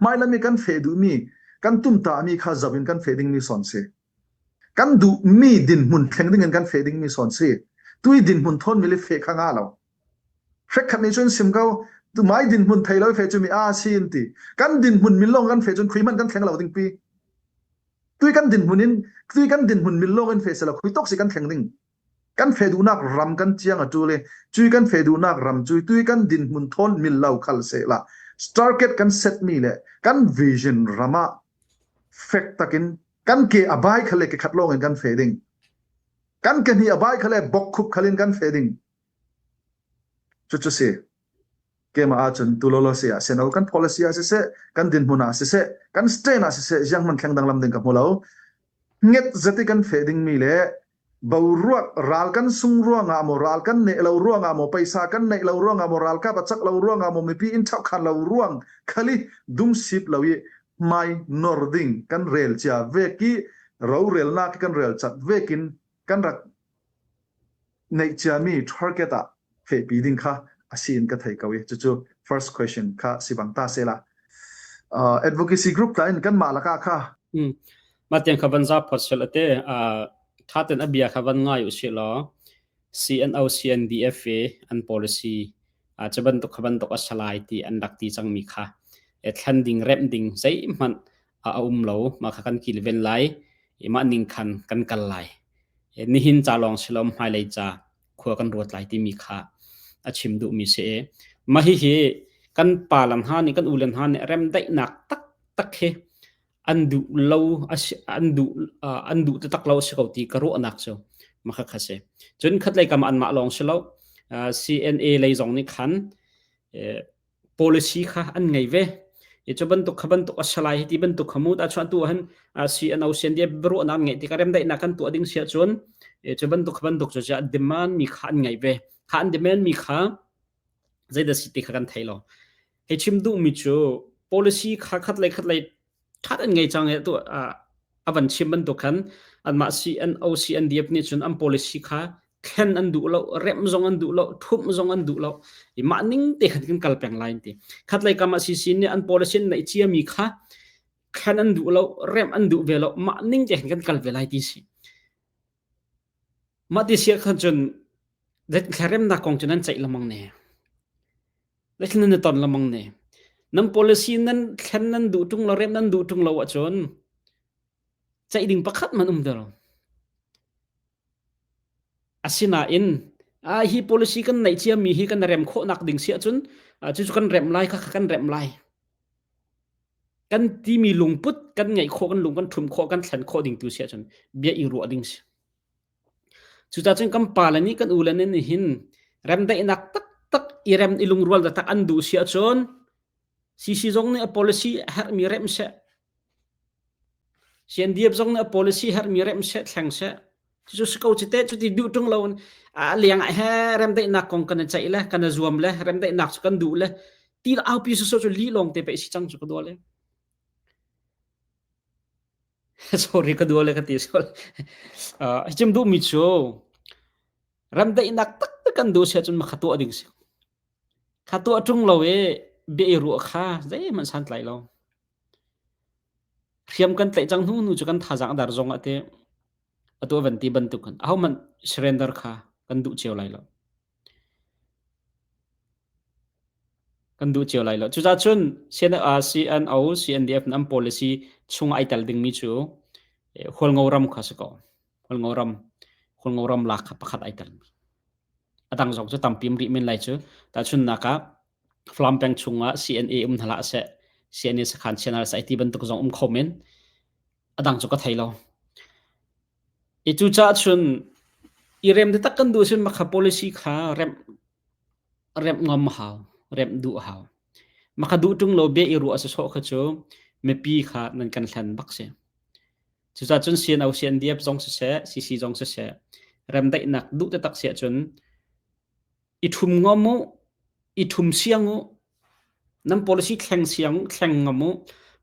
hmailam i kan feh duhmi kan tumta mi kha zoh in kan feh dingmi son si kan duhmi dinhmun thleng ding in kan feh dingmi son si tui dinhmun thon mi le feh kha nga lo hrek khat nih cun sim ko tu mai dinhmun thei lo fe cu mi a si in ti kan dinhmun min long kan fe cun khui man kan thleng lo ding pi tui kan dinhmun in tui kan dinhmun min long in fe se lo khui tok si kan thleng ding Kan fe duhnak ram kan ciang a ṭul i cui kan fe duhnak ram cu tui kan dinhmun thawn mil lo khal sehla target kan setmi le kan vision ram ah fek takin kan ke a bai khale ke khat lawng in kan fe ding. Kan ke hnih a bai khale bok khup khal in kan fe ding. Cucu si. Keimah ahcun tulolo si ah seno kan policy ah siseh, kan dinhmun ah siseh, kan stand ah siseh, ziang hmanh thleng danglam ding ka hmu lo. Nget zati kan fe dingmi le boruak ral kan sung ruangah maw ral kan neh lo ruangah maw paisa kan neih lo ruangah maw ralkap a cak lo ruangah maw mipi in chauhkhan lo ruang khali dumsip lo i hmai nor ding kan rel cia vek i rorelnak kan rel cat vekin kan rak neih ciami target ah fehpi ding kha a si in ka thei ko i cucu first question kha si bang ta se la uh, advocacy group ta in kan mah laka kha mm. ma tiang kha van za phot sel ate tha ten abia kha van ngai u si law CNO CNDF an policy a che bantuk kha bantuk a salai ti an rak ti changmi kha e thlan ding rem ding zei hmanh a um lo ma kha kan kilven lai i mah ning khan kan kal lai nihin ca lawng silom hmailei ca khua kan ruat lai timi kha a chim duhmi si i mah hihi kan pa lam hna nih kan u le hna nih remdaihnak taktak hi an duh lo an duh an duh taktak lo si ko ti ka ruahnak cu mah kha kha si cun khatlei kam anmah lawng si lo CNA lei zong nih khan policy kha an ngei ve. I cu bantuk kha bantuk a si lai hi ti bantuk kha mu ta chuan tu han CNO CNDF ruahnak an ngeih tikah remdaihnak kan tuah ding si ahcun cu bantuk kha bantuk cu an demand mi kha an ngei ve. Kha an demand mi kha zeidah si ti kha kan thei lo. Hei chim duhmi cu policy kha khat lei khat lei ṭhat an ngei cang i tu a van chim bantuk khan anmah CNO CNDF nih cun an policy kha thlen an duh lo remh zong an duh lo ṭhumh zong an duh lo i mah ning te khan kan kal peng lai ti khatlei kam ah CC nih an policy an neih ciami kha thlen an duh lo remh an duh ve lo mah ning te khan kan kal ve lai ti si mah ti sia khan cun remnak kong cu nan ceih lengmang ne. Zeitin nan i ton lengmang ne? Nan policy nan thlen nan duh ṭung lo, remh nan duh ṭung lo ahcun ceih ding pakhat man um ti lo. Asinain ah hi policy kan neih ciami hi kan rem khawhnak ding si ahcun cucu kan remh lai kha kan remh lai. Kan timi lungput kan ngeih khawh, kan lung kan ṭhum khawh, kan thlen khawh ding tu si ahcun bia i ruah ding si. Cucaah cun kan pale nih kan ule nih hin remdaihnak taktak i rem i lungrual taktak an duh si ahcun CC zong nih a policy a herhmi remh seh. CNDF zong nih a policy herhmi remh seh, thleng seh. Cucu si ko cite cuti duh ṭung lo a leng ah he remdaihnak kong kan i ceih le kan i zuam le remdaihnak cu kan duh le ti aupi sawsawh cu lih lawng te pei si cang cu ka dua le. Sorry ka dua le ka ti sual. Uh, chim duhmi cu ramdaihnak taktak kan duh si ahcun ma kha tuah ding si. Kha tuah ṭung lo i bia i ruah kha zeihmanh santlai lo. Hriam kan tlaih cang hnu hnu cu kan thazaang a dar zong ah te atu a van ti bantuk khan ahohmanh surrender kha kan duh cio lai lo. Kan duh cio lai lo. Cucaah cun CNO, CNDF an policy chung ai tel dingmi cu Hualngo ram kha si ko. Hualngo ram, Hualngo ram lak kha pakhat ai tel. A dang zong cu tampi um rih men lai cu. Tahchunhnak ah Falam peng chungah CNA um hna hlah seh, CNA sakhan chia hna seh ti bantuk zong um kho men. A dang cu ka thei lo. I cucaah cun i rem taktak kan duh ahcun makha policy kha remh remh ngam a hau, remh duh a hau. Makha duh ṭung lo bia i ruah sawsawh kha cu mipi kha nan kan hlen bak si. Cucaah cun CNO, CNDF zong siseh, CC zong siseh, remdaihnak duh taktak si ahcun i ṭhum ngam u, i ṭhum siang u, nan policy thleng siang u, thleng ngam u.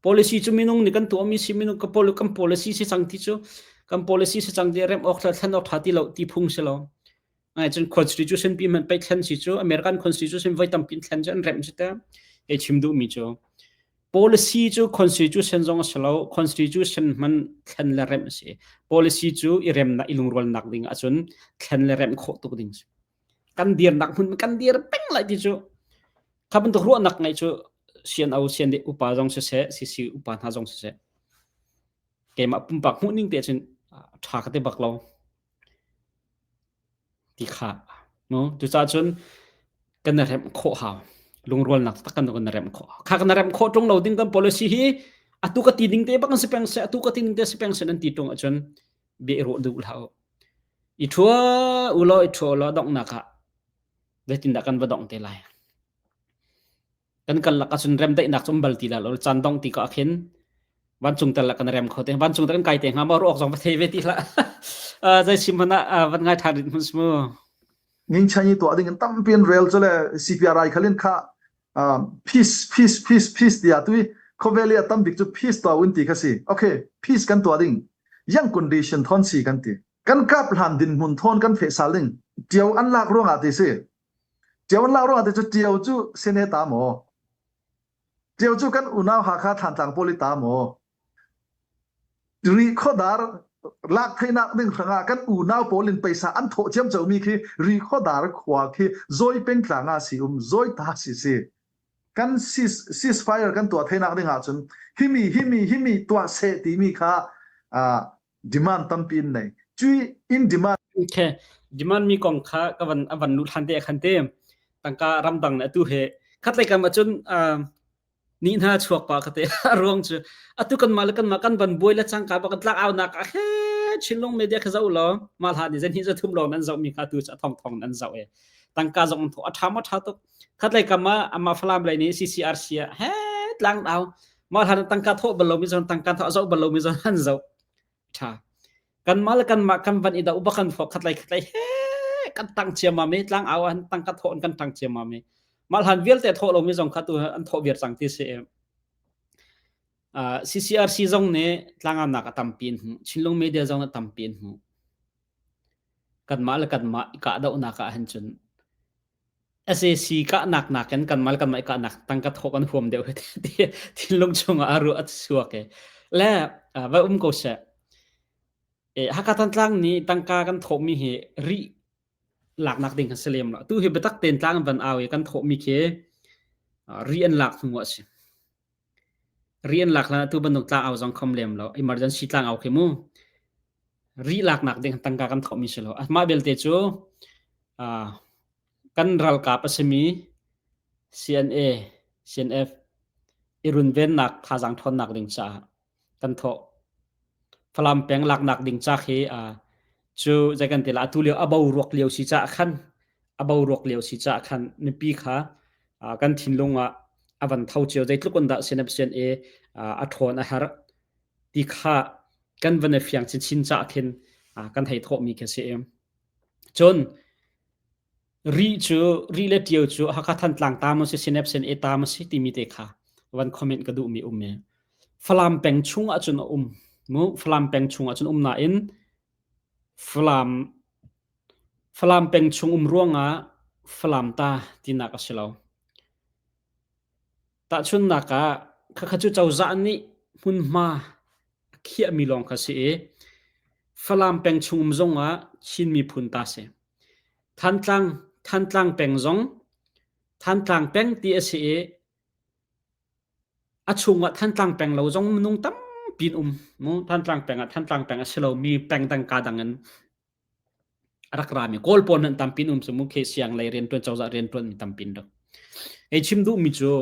Policy cu minung nih kan tuahmi si minung ka pol kan policy si cang ti cu kan policy si cang ti rem awk thlen awk ṭha ti lo ti phung si lo. Ngai cun constitution pi hmanh pei thlen si cu American constitution voi tampi thlen cu an remh si te. Kei chim duhmi cu policy cu constitution zong a si lo constitution hman thlen le remh a si. Policy cu i remnak i lungrualnak ding ahcun thlen le remh khawh tuk ding si. Kan dirnak hmun kan dir peng lai ti cu kha bantuk ruahnak ngeih cu CNO CND upa zong siseh CC upa hna zong siseh keimah pumpak hmuh ning te cun ṭha ka ti bak lo ti kha no cucaah cun kan i remh khawh hau lungrualnak tak kan kan remh khawh kha kan remh khawh ṭung lo ding kan policy hi atu ka ti ding te bak si peng se atu ka ti ding te si peng se nan ti ṭung ahcun bia i ruah duh hlah u i ṭhua u law i ṭhua law donghnak ah zeitindah kan va dong te lai kan kal lak ahcun remdaihnak cu um bal ti la lo caan dong ti ka khin vancung tal kan rem kho te vancung tal kan kai te hnga maw ruak zong va thei ve ti hlah zei sim hmanh ah van ngai ṭhan rit hmun smu Ngin chan i tuah ding in tampi an rel chu le CPRI khalin kha peace peace peace peace tiah tui khawvel i a tam bik cu peace tuah un ti kha si okay peace kan tuah ding yang condition thon si kan ti kan kap hlan din hmun thon kan fe sal ding tiau an lak ruangah ti si Ṭio an lak ruangah te cu ṭio cu sene ta maw? Ṭio cu kan unau Hakha Thantlang pawl i ta maw? Ri khuadar lak theihnak ding hrangah kan unau pawl in paisa an thawh ciamcomi khi ri khuadar khua khi Zawi pengtlang ah si um Zawi ta si si. Kan ceasefire kan tuah theihnak ding ahcun himi himi himi tuah seh timi kha demand tampi in nei cui in demand Okay. Demand mi kong kha ka van avan lu hlan te khan te tangka ramdang le atu he khatlei kam ahcun ni hna chuak pa kate ruang cu atu kan mah le kan mah kan van buai le cangka ba kan tlak au nak a he chinlung media kha zau lo ma hla ni zan hi za thum lo nan zau mi kha tu cha thong thong nan zau e tangka zong tho a tha ma tha tuk khatlei kam ah ama falam lei ni CCRC he tlang au ma hla tangka tho bal lo mi zon tangka tho zau bal lo mi zon han zau Ṭha. Kanmah le kanmah kan van i doh bak kan fawk khatlei khatlei he kan tang ciammam i tlang au an tang ka thawh in kan tang ciammam i mah hlan vialte thawh lomi zong kha tu an thawh viar cang ti si. Uh, CCRC zong nih tlangaunak a tampi in hmuh. Chinlung media zong a tampi in hmuh. Kanmah le kanmah i kahdohnak ah hin cun Sac kahnak nakin kanmah le kanmah i kahnak tangka thawh kan huam deuh ti thinlung chungah a ruah a chuak i le va um ko seh. Hakha Thantlang nih tangka kan thawhmi hi rih laknak ding kan si lem lo. Tu hi biatak tein tlang van au i kan thawhmi khi. Ri an lak hnu ah a si. Ri an lak hlan ah tu bantuk tlangau zong khom lem lo. Emergency tlangau khi mu. Ri laknak ding tangka kan thawhmi si lo. Mah belte cu kan ralkap a simi CNA, CNF i runvennak thazaang ṭhawnnak ding caah kan thawh. Falam peng laknak ding ca khi cu zei kan ti la atu lio a boruak lio si caah khan a boruak lio si caah khan mipi kha kan thinlung ah a van tho cio zeitluk in dah CNF CNA a ṭhawn a herh ti kha kan van i fiang chinchin caah khin kan hei thawhmi khi a si. Cun Rih cu Rih le Ṭio cu Hakha Thantlang ta maw si Sinep CNA ta maw si timi te kha van comment ka duhmi um i Falam peng chung ahcun a um mu Falam peng chung ahcun um nain Falam Falam peng chung um ruangah Falam ta tinak a si lo. Tahchunhnak ah khakha cu cozah nih hmunhma a khiahmi lawng kha si i Falam peng chung um zongah Chin miphun ta si. Thantlang Thantlang peng zong Thantlang peng ti a si i a chungah Thantlang peng lo zong minung tampi an um. Mu Thantlang peng ah Thantlang peng a si lomi peng dang ka dang in a rak rami Kawl pawl hmanh tampi an um cu mu khi siang lei rianṭuan cozah rianṭuan mi tampi an rak. Hei chim duhmi cu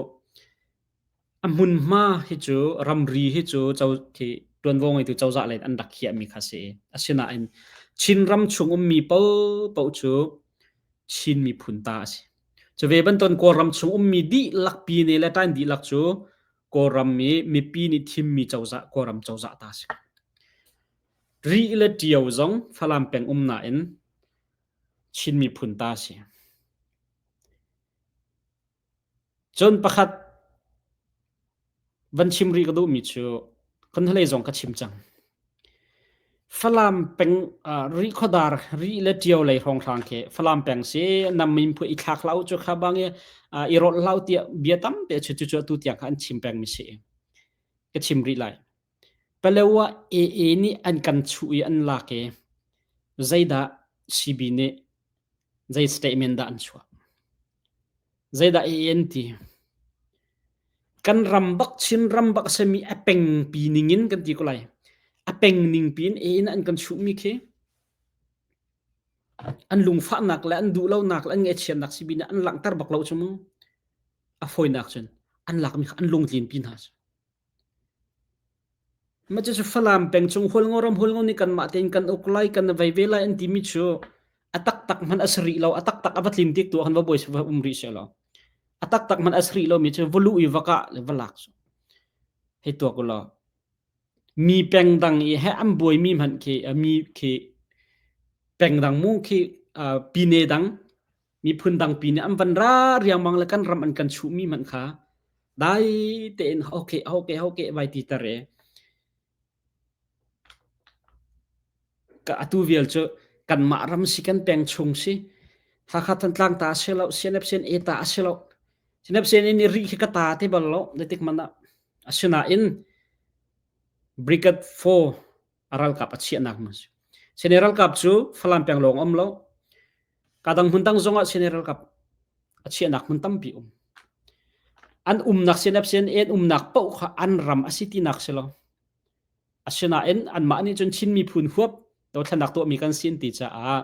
A hmunhma hi cu ramri hi cu khi ṭuanvo ngeitu cozah lei in an rak khiahmi kha a si. Asinain Chinram chung ummi paohpaoh cu Chin miphun ta a si. Cu ve bantukin Kawlram chung ummi dihlak pine le ṭain dihlak cu Kawlram i mipi nih thimmi cozah Kawlram cozah ta a si. Rih le Ṭio zong Falam peng um nain Chin miphun ta a si. Cun pakhat van chim rih ka duhmi cu kan hnulei zong ka chim cang. Falam peng uh, Rihkhawdar Rih le Ṭio lei hrawnghrang khi Falam peng si nam min phu i thlak hlah u cu kha bang i uh, i rolh hlah u tiah bia tampi a chu cu cu atu tiang kha an chim pengmi si. Ka chim rih lai. Palewa AA nih an kan chuh i an lak i zeidah CB nih zei statement dah an chuah? Zeidah AA an ti? Kan ram bak Chinram bak a simi a pengpi ningin kan ti ko lai. A peng ning piin AA in an kan chuhmi khi an lungfahnak le an duhlonak le an ngaihchiatnak CB nih an langhter bak lo cu mu. A fawinak cun an lakmi kha an lungtlinpi hna. Mah cucu Falam peng chung Hualngo ram Hualngo nih kanmah tein kan uk lai, kan vei ve lai an timi cu a taktak hmanh a si rih lo. A taktak a va tlin tik tu ah khan va buai va um rih seh law. A taktak hmanh a si rih lomi cu va luh i va kah le va lak cu. Hei tuak u law. Mi peng dang i he an buaimi hmanh khi mi khi peng dang mu khi pine dang miphun dangpi nih an van ra riangmang le kan ram an kan chuhmi hmanh kha dai tein okay okay okay vai ti ter e ka atu vial cu kanmah ram si kan peng chung si Hakha Thantlang ta si lo CNF CNA ta a si lo CNF CNA nih ri khi ka ta te bal lo zeitik man ah asinain Brigade 4 a ralkap a chiahnak mu si CNA ralkap cu Falam peng lawng um lo Kadang hmun dang zongah CNA ralkap a chiahnak hmun tampi um. An umnak CNF CNA an umnak paoh kha an ram a si tinak si lo. Asinain anmah nih cun Chin miphun huap dothlennak tuahmi kan si an ti caah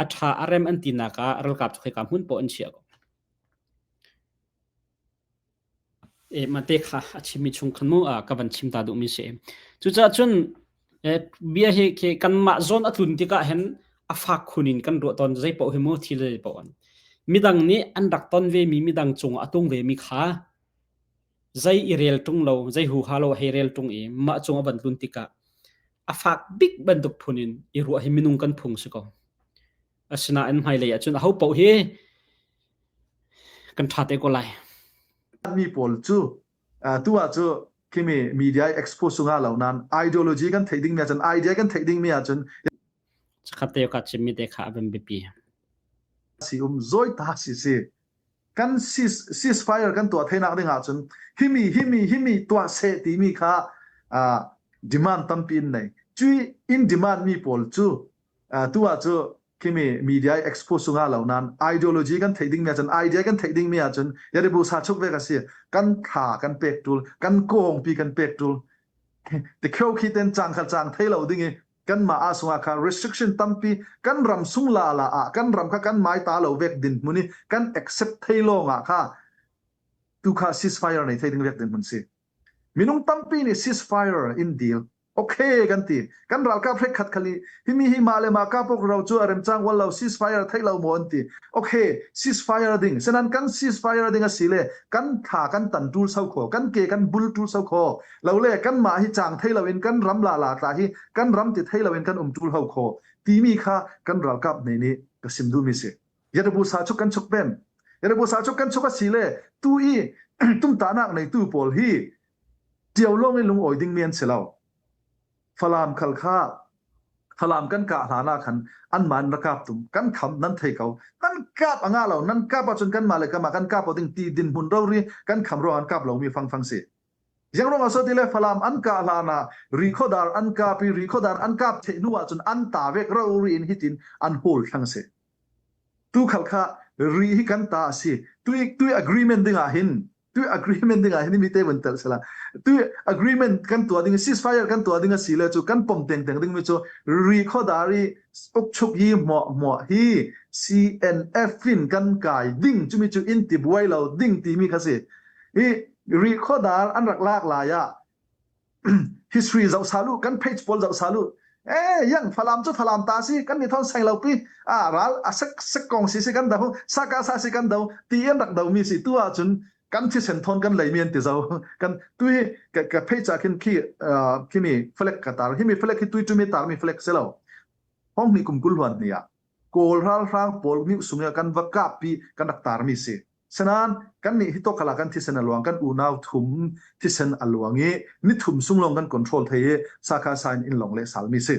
a ṭha a rem an tinak ah ralkap cu khika hmun paoh an chiah ko. E mate kha a chimmi chung khan mu ka van chim ta duhmi si. Cucaah cun bia hi khi kanmah zawn a tlun tikah hin a fak khun in kan ruah tawn zei paoh hi mu thil zei paoh an. Midang nih an rak ton ve mi midang cung a tung ve mi kha zei i rel ṭung lo zei huha lo hei rel ṭung i mah cung a van tlun tikah a fak bik bantuk phun in i ruah hi minung kan phung si ko. Asinain hmailei ahcun aho paoh hi kan ṭha te ko lai. Mi pawl cu tu ah cu khimi media expose nga lo nan ideology kan theih ding mi ahcun idea kan theih ding mi ahcun Chakhat te ka chimmi te kha a van biapi. Si um zoi ta si si kan ceasefire kan tuah theinak ding ahcun himi himi himi tuah seh timi kha demand tampi in nei cui in demand mi pawl cu tu ah cu. Khimi media expose nga lo nan ideology kan theih ding mi ahcun idea kan theih ding mi ahcun yaribu sa chuk ve ka si kan tha kan pek tul kan kong pi kan pek tul te kheu khi ten chang khal chang thei lo ding i kan ma a sunga kha restriction tampi kan ram sung la la a kan ram kha kan mai ta lo vek din hmuni kan accept thei lo nga kha tu kha ceasefire nei thei ding vek din hmun si minung tampi nih ceasefire in deal Okay kan ti. Kan ralkap hrek khat khali himi hi mah le mah kapok ro cu a remcang wal lo ceasefire theih lo maw an ti. Okay ceasefire ding senan kan ceasefire ding a si le kan tha kan tan tul so kho kan ke kan bul tul so kho lo le kan mah hi chang thei lo in kan ram la la tla hi kan ram ti thei lo in kan um tul ho kho timi kha kan ralkap ne nih ka sim duhmi si. Yadabu sa chuk kan chuk pem. Yadabu sa chuk kan chuk a si le tu i tumtahnak nei tu pawl hi Ṭio lawng in lungawi dingmi an si lo. Falam khal kha Falam kan kah hlan ah khan anmah in ra kap tum kan kham nan thei ko nan kap a ngah lo nan kap ahcun kanmah le kanmah kan kap ding ti dinhmun rori kan kham ruang an kap lomi fangfang si. Ziang ruang ah so ti le Falam an kah hlan ah Rikhodar an kap i Rikhodar an kap theh hnu ahcun an ta vek rori in hitin an hawl thlang si. Tu khal kha ri hi kan ta a si. Tui tui agreement ding ah hin tu agreement ding ah hin mi te vun tel sela tu agreement kan tua ding ceasefire kan tua ding a si le chu kan pom teng teng ding mi chu ri khodari ukchuk hi mo mo hi CNF in kan kai ding chumi chu in ti buai lo ding ti mi kha si hi ri khodar an rak lak lai ah history zoh salu kan page pawl zoh salu eh yang falam cu falam ta si kan ni thon seng lo pi a ral a sek sek kong si si kan do saka sa si kan do ti an rak do mi si tu ah cun kan thisen thon kan lei mi an ti zo kan tu hi ka ka page ah khin khi khi mi flag ka tar hi mi flag hi tui tu mi tar mi flag se lo hong ni kum kul huan ni ah kawl ral hrang pawl mi sung kan va kap pi kan rak tar mi si Sanan kannih hi tawkhala kan thisen a luang kan unau thum thisen a luang i ni thum sung lawng kan control thei i sakha sa in in long le salmi si.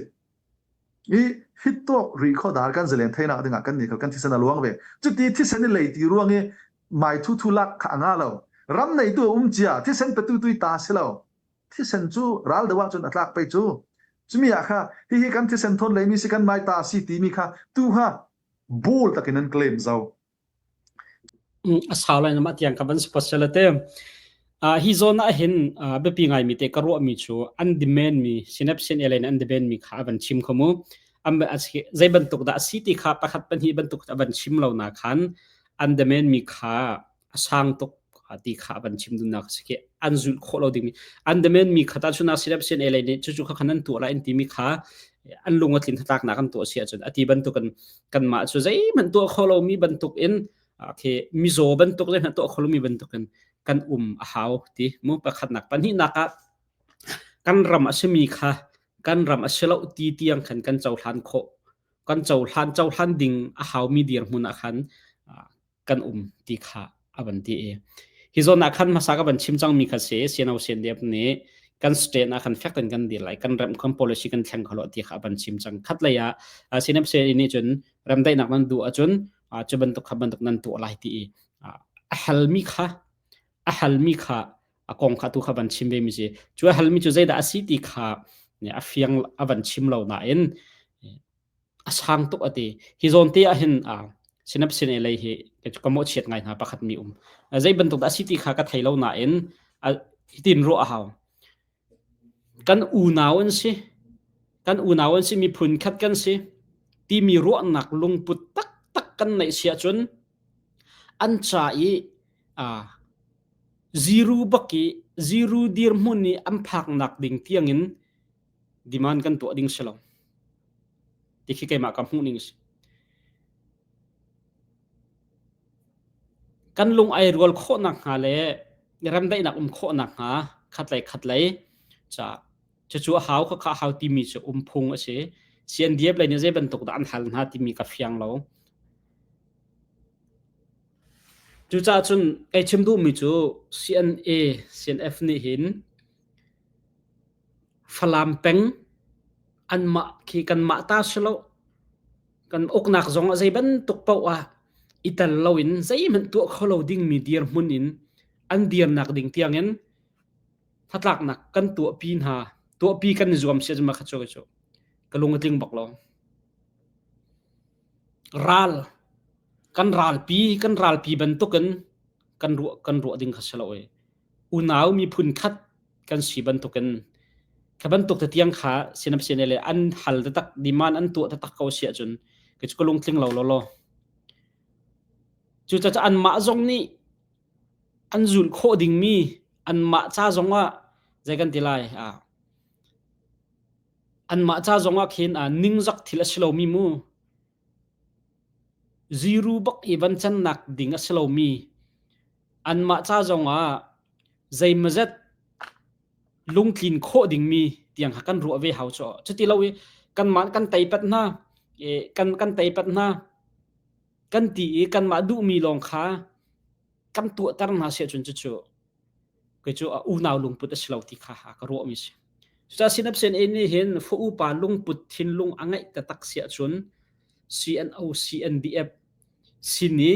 I hitawk ri khodar kan zalen theinak dingah kan nih khal kan thisen a luang ve. Cuti thisen i lei ti ruang i mai thu thu lak kha anga lo. Ram nei tu um cia thisen petu tui ta si lo. Thisen cu ral do ahcun a tlak pei cu. Cumi ah kha hihi kan thisen thon leimi si kan mai ta si timi kha tu kha bul takin an claim zo. A sau lai mah tiang ka van support sela te. Hi zawn ah hin biapi ngaimi te ka ruahmi cu an demand mi synapse in an demand mi kha a van chim kho mu. An zei bantuk dah a si ti kha pakhat pahnih bantuk a van chim lo na khan an demand mi kha a sang tuk ti kha a van chim duhnak a si khi an zulh khawh lo dingmi an demand mi kha tahchun ah synapse in nih cucu kha khan an tuah lai an timi kha an lung a tlin hnatlaknak an tuah si ahcun ati bantuk in kanmah cu zeihmanh tuah kho lomi bantuk in khi mizaw bantuk zeihmanh tuah kho lomi bantuk in kan um a hau ti mu pakhatnak pahnihnak ah kan ram a simi kha kan ram a si lo ti tiang khan kan cohlan khawh kan cohlan cohlan ding a haumi dirhmun ah khan kan um ti kha a van ti i hi zawn ah khan hmasa ka van chim cangmi kha si CNO CNDF nih kan state ah khan fek in kan dir lai kan rem kan policy kan thleng kholo ti kha a van chim cang khat lei ah CNF nih cun remdaihnak nan duh ahcun cu bantuk kha bantuk nan tuah lai ti i a halmi kha a halmi kha a kong kha tu kha van chim ve mi si cu a halmi cu zeidah a si ti kha a fiang a van chim lo nain A sang tuk a ti. Hi zawn te ah hin synapse lei hi ka mawhchiat ngai hna pakhat mi um. Zei bantuk dah a si ti kha ka thei lo nain hitin ruah a hau. Kan unau an si. Kan unau an si miphun khat kan si. Timi ruahnak lungput taktak kan neih si ahcun an ca i ziru bak i ziru dirhmun i an phaknak ding tiangin demand kan tuah ding si lo. Ti khi keimah ka hmuh ning a si. Kan lung ai rual khawh nakhnga le remdaihnak um khawh nakhnga khatlei khatlei ca cucu a hau khakha a hau timi cu um phung a si. CNDF lei nih zei bantuk dah an hal hna timi ka fiang lo. Cucaah cun kei chim duhmi cu CNA, CNF nih hin Falam peng anmah khi kanmah ta si lo. Kan uknak zong ah zei bantuk paoh ah i tel loin zeihmanh tuah kho lo dingmi dirhmun in an dirnak ding tiangin hnatlaknak kan tuahpi hna. Tuahpi kan i zuam si ahcun mah kha cu ka lung a tling bak lo. Ral kan ralpi kan ralpi bantukin kan ruah kan ruah ding kha si lo i unau miphun khat kan si bantukin kha bantuk te tiang kha sinap sine le an hal taktak demand an tuah taktak ko si ahcun kei cu ka lungtling lo lawlaw. Cucaah anmah zong nih an zulh khawh dingmi anmah ca zongah zei kan ti lai ah anmah ca zongah khin ah ningzak thil a si lomi mu ziru bak i van cannak ding a si lomi anmah ca zongah zeimawzet lungtlin khawh dingmi tiang kha kan ruah ve hau cu. Cuti lo i kanmah kan teipat hna, kan kan teipat hna kan ti i kanmah duhmi lawng kha kan tuahter hna si ahcun cucu kei cu unau lungput a si lo ti kha ka ruahmi si. Cucaah sinapsen nih hin fa upa lungput thinlung a ngeih taktak si ahcun CNO CNDF sin i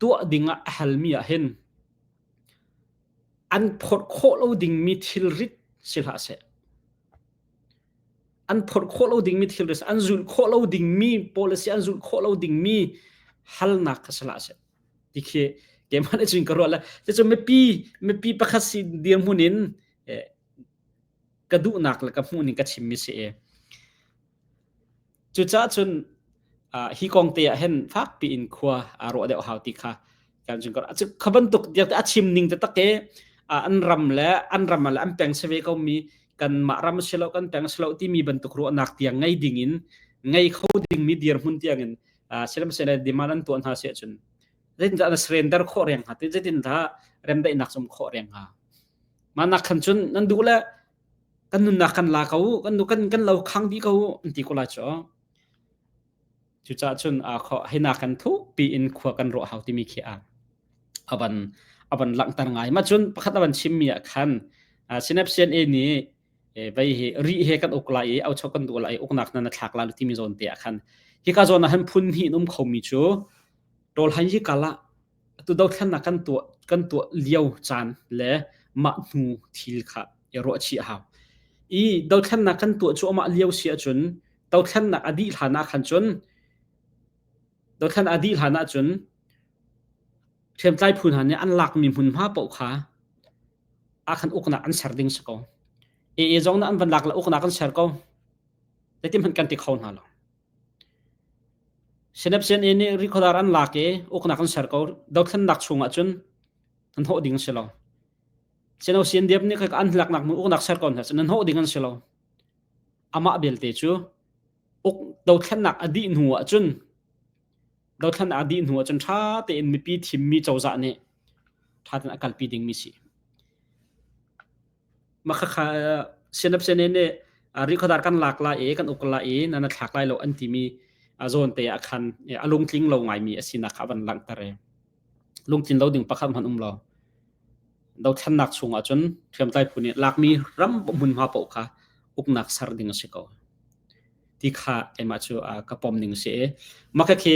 tuah ding ah a halmi ah hin an phorh khawh lo dingmi thilrit si hlah seh. An phorh khawh lo dingmi thilrit an zulh khawh lo dingmi policy an zulh khawh lo dingmi halnak kha si hlah seh. Ti khi keimah nih cun ka ruah le cucu mipi mipi pakhat si dirhmun in ka duhnak le ka hmuhning ka chimmi si i Cucaah cun hi kong te ah hin fakpi in khua aa ruah deuh hau ti kha kan chung kha bantuk a chim ning te tak i an ram le an ram le an peng si ve ko mi kanmah ram si lo kan peng si lo timi bantuk ruahnak tiang ngei ding in ngei kho ding mi dirhmun tiang in sihmanhsehlaw demand an tuah hna si ahcun zeitindah na surrender khawh reng hnga zeitindah remdaihnak zum khawh reng hnga mah nak khan cun nan duh le kan nunnak kan la ko kan kan kan lo khang dih ko an ti ko lai cu cucaah cun hina kan thuk pi in khua kan ruah hau timi khi a avan avan langhter ngai ma cun pakhat avan chimmi ah khan synapse CNA nih vei hi ri he kan uk lai i aucho kan duh lai uknak na na thlak la timi zawn te ah khan hika zawn ah han phun hnih in um khomi cu tol han yi kala Atu dothlennak kan tuah kan tuah lio caan le mah hnu thil kha i ruahchih a hau. I dothlennak kan tuah cuahmah lio si ahcun dothlennak a dih hlan ah khan cun dothlen a dih hlan ahcun hriamtlai phu hna nih an lakmi hmunhma paoh kha ah khan uknak an ser ding si ko. AA zong nih an van lak le uknak an ser ko. Zeitin hmanh kan ti kho hna lo. Sinapsian inn nih rikhuadar an lak i uknak an ser ko. Dothlennak chungah cun an hawh ding a si lo. Sinosian diam nih an laknak hmun uknak ser ko hna cun an hawh ding an si lo. Amah belte cu uk dothlennak a dih hnu ahcun dothlennak a dih hnu ahcun ṭha tein mipi thimmi cozah nih ṭha tein a kalpi dingmi si. Mah khakha sianapsiane nih rikhuadar kan lak lai i kan uk lai i nan thlak lai lo an timi zawn te ah khan a lungtling lo ngaimi a sinak kha a van langhter i lungtlin lo ding pakhat hmanh um lo. Dothlennak chungah cun hriamtlai phu nih lakmi ram hmunhma paoh kha uknak ser ding a si ko. Ti kha keimah cu ka pom ning a si i mah khi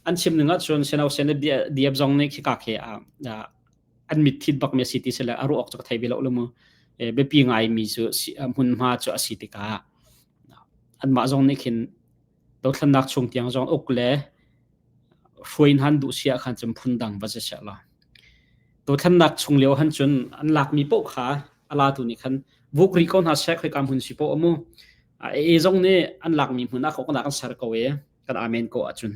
an chim ning ahcun Sianausian le Diep zong nih khika khi an mitthit bakmi a si ti sile a ruah awk cu ka thei ve lo lu mu biapi ngaimi cu hmunhma cu a si tikah anmah zong nih khin dothlennak chung tiang zong uk le hruai han duh sia khan cun phun dang va si la dothlennak chung lio han cun an lakmi paoh kha a latu nih khan vuk ri ko hna seh khoika hmun si paoh amu e zong nih an lakmi hmun ah koknak an ser ko e kan amen ko ahcun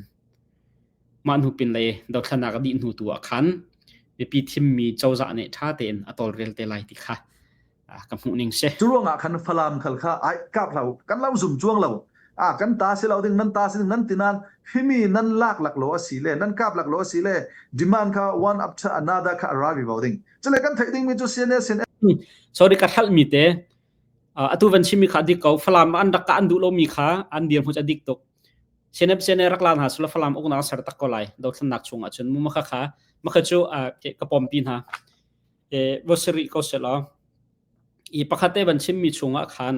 Mah hnu pinlei dothlennak a dih hnu tu ah khan mipi thimmi cozah nih ṭha tein a tawlrel te lai ti kha ka hmuh ning si. Cu ruangah khan Falam khal kha ai kap hlah u kan lo zum cuang lo a kan ta si lo ding nan ta si ding nan ti nan himi nan lak lak lo asi le nan kap lak lo asi le demand kha one after another kha arrive bo ding cule kan theih ding mi cu CNA CNA Sorry ka hralh mi te atu van chimmi kha dik ko Falam an rak ka an duh lomi kha an dirhmun a dik tuk Senep rak la hna sula Falam uknak ser tak ko lai dothlennak chungah cun mu makha kha makha cu ka pompi hna e vo siri ko se law i pakhat te van chimmi chungah khan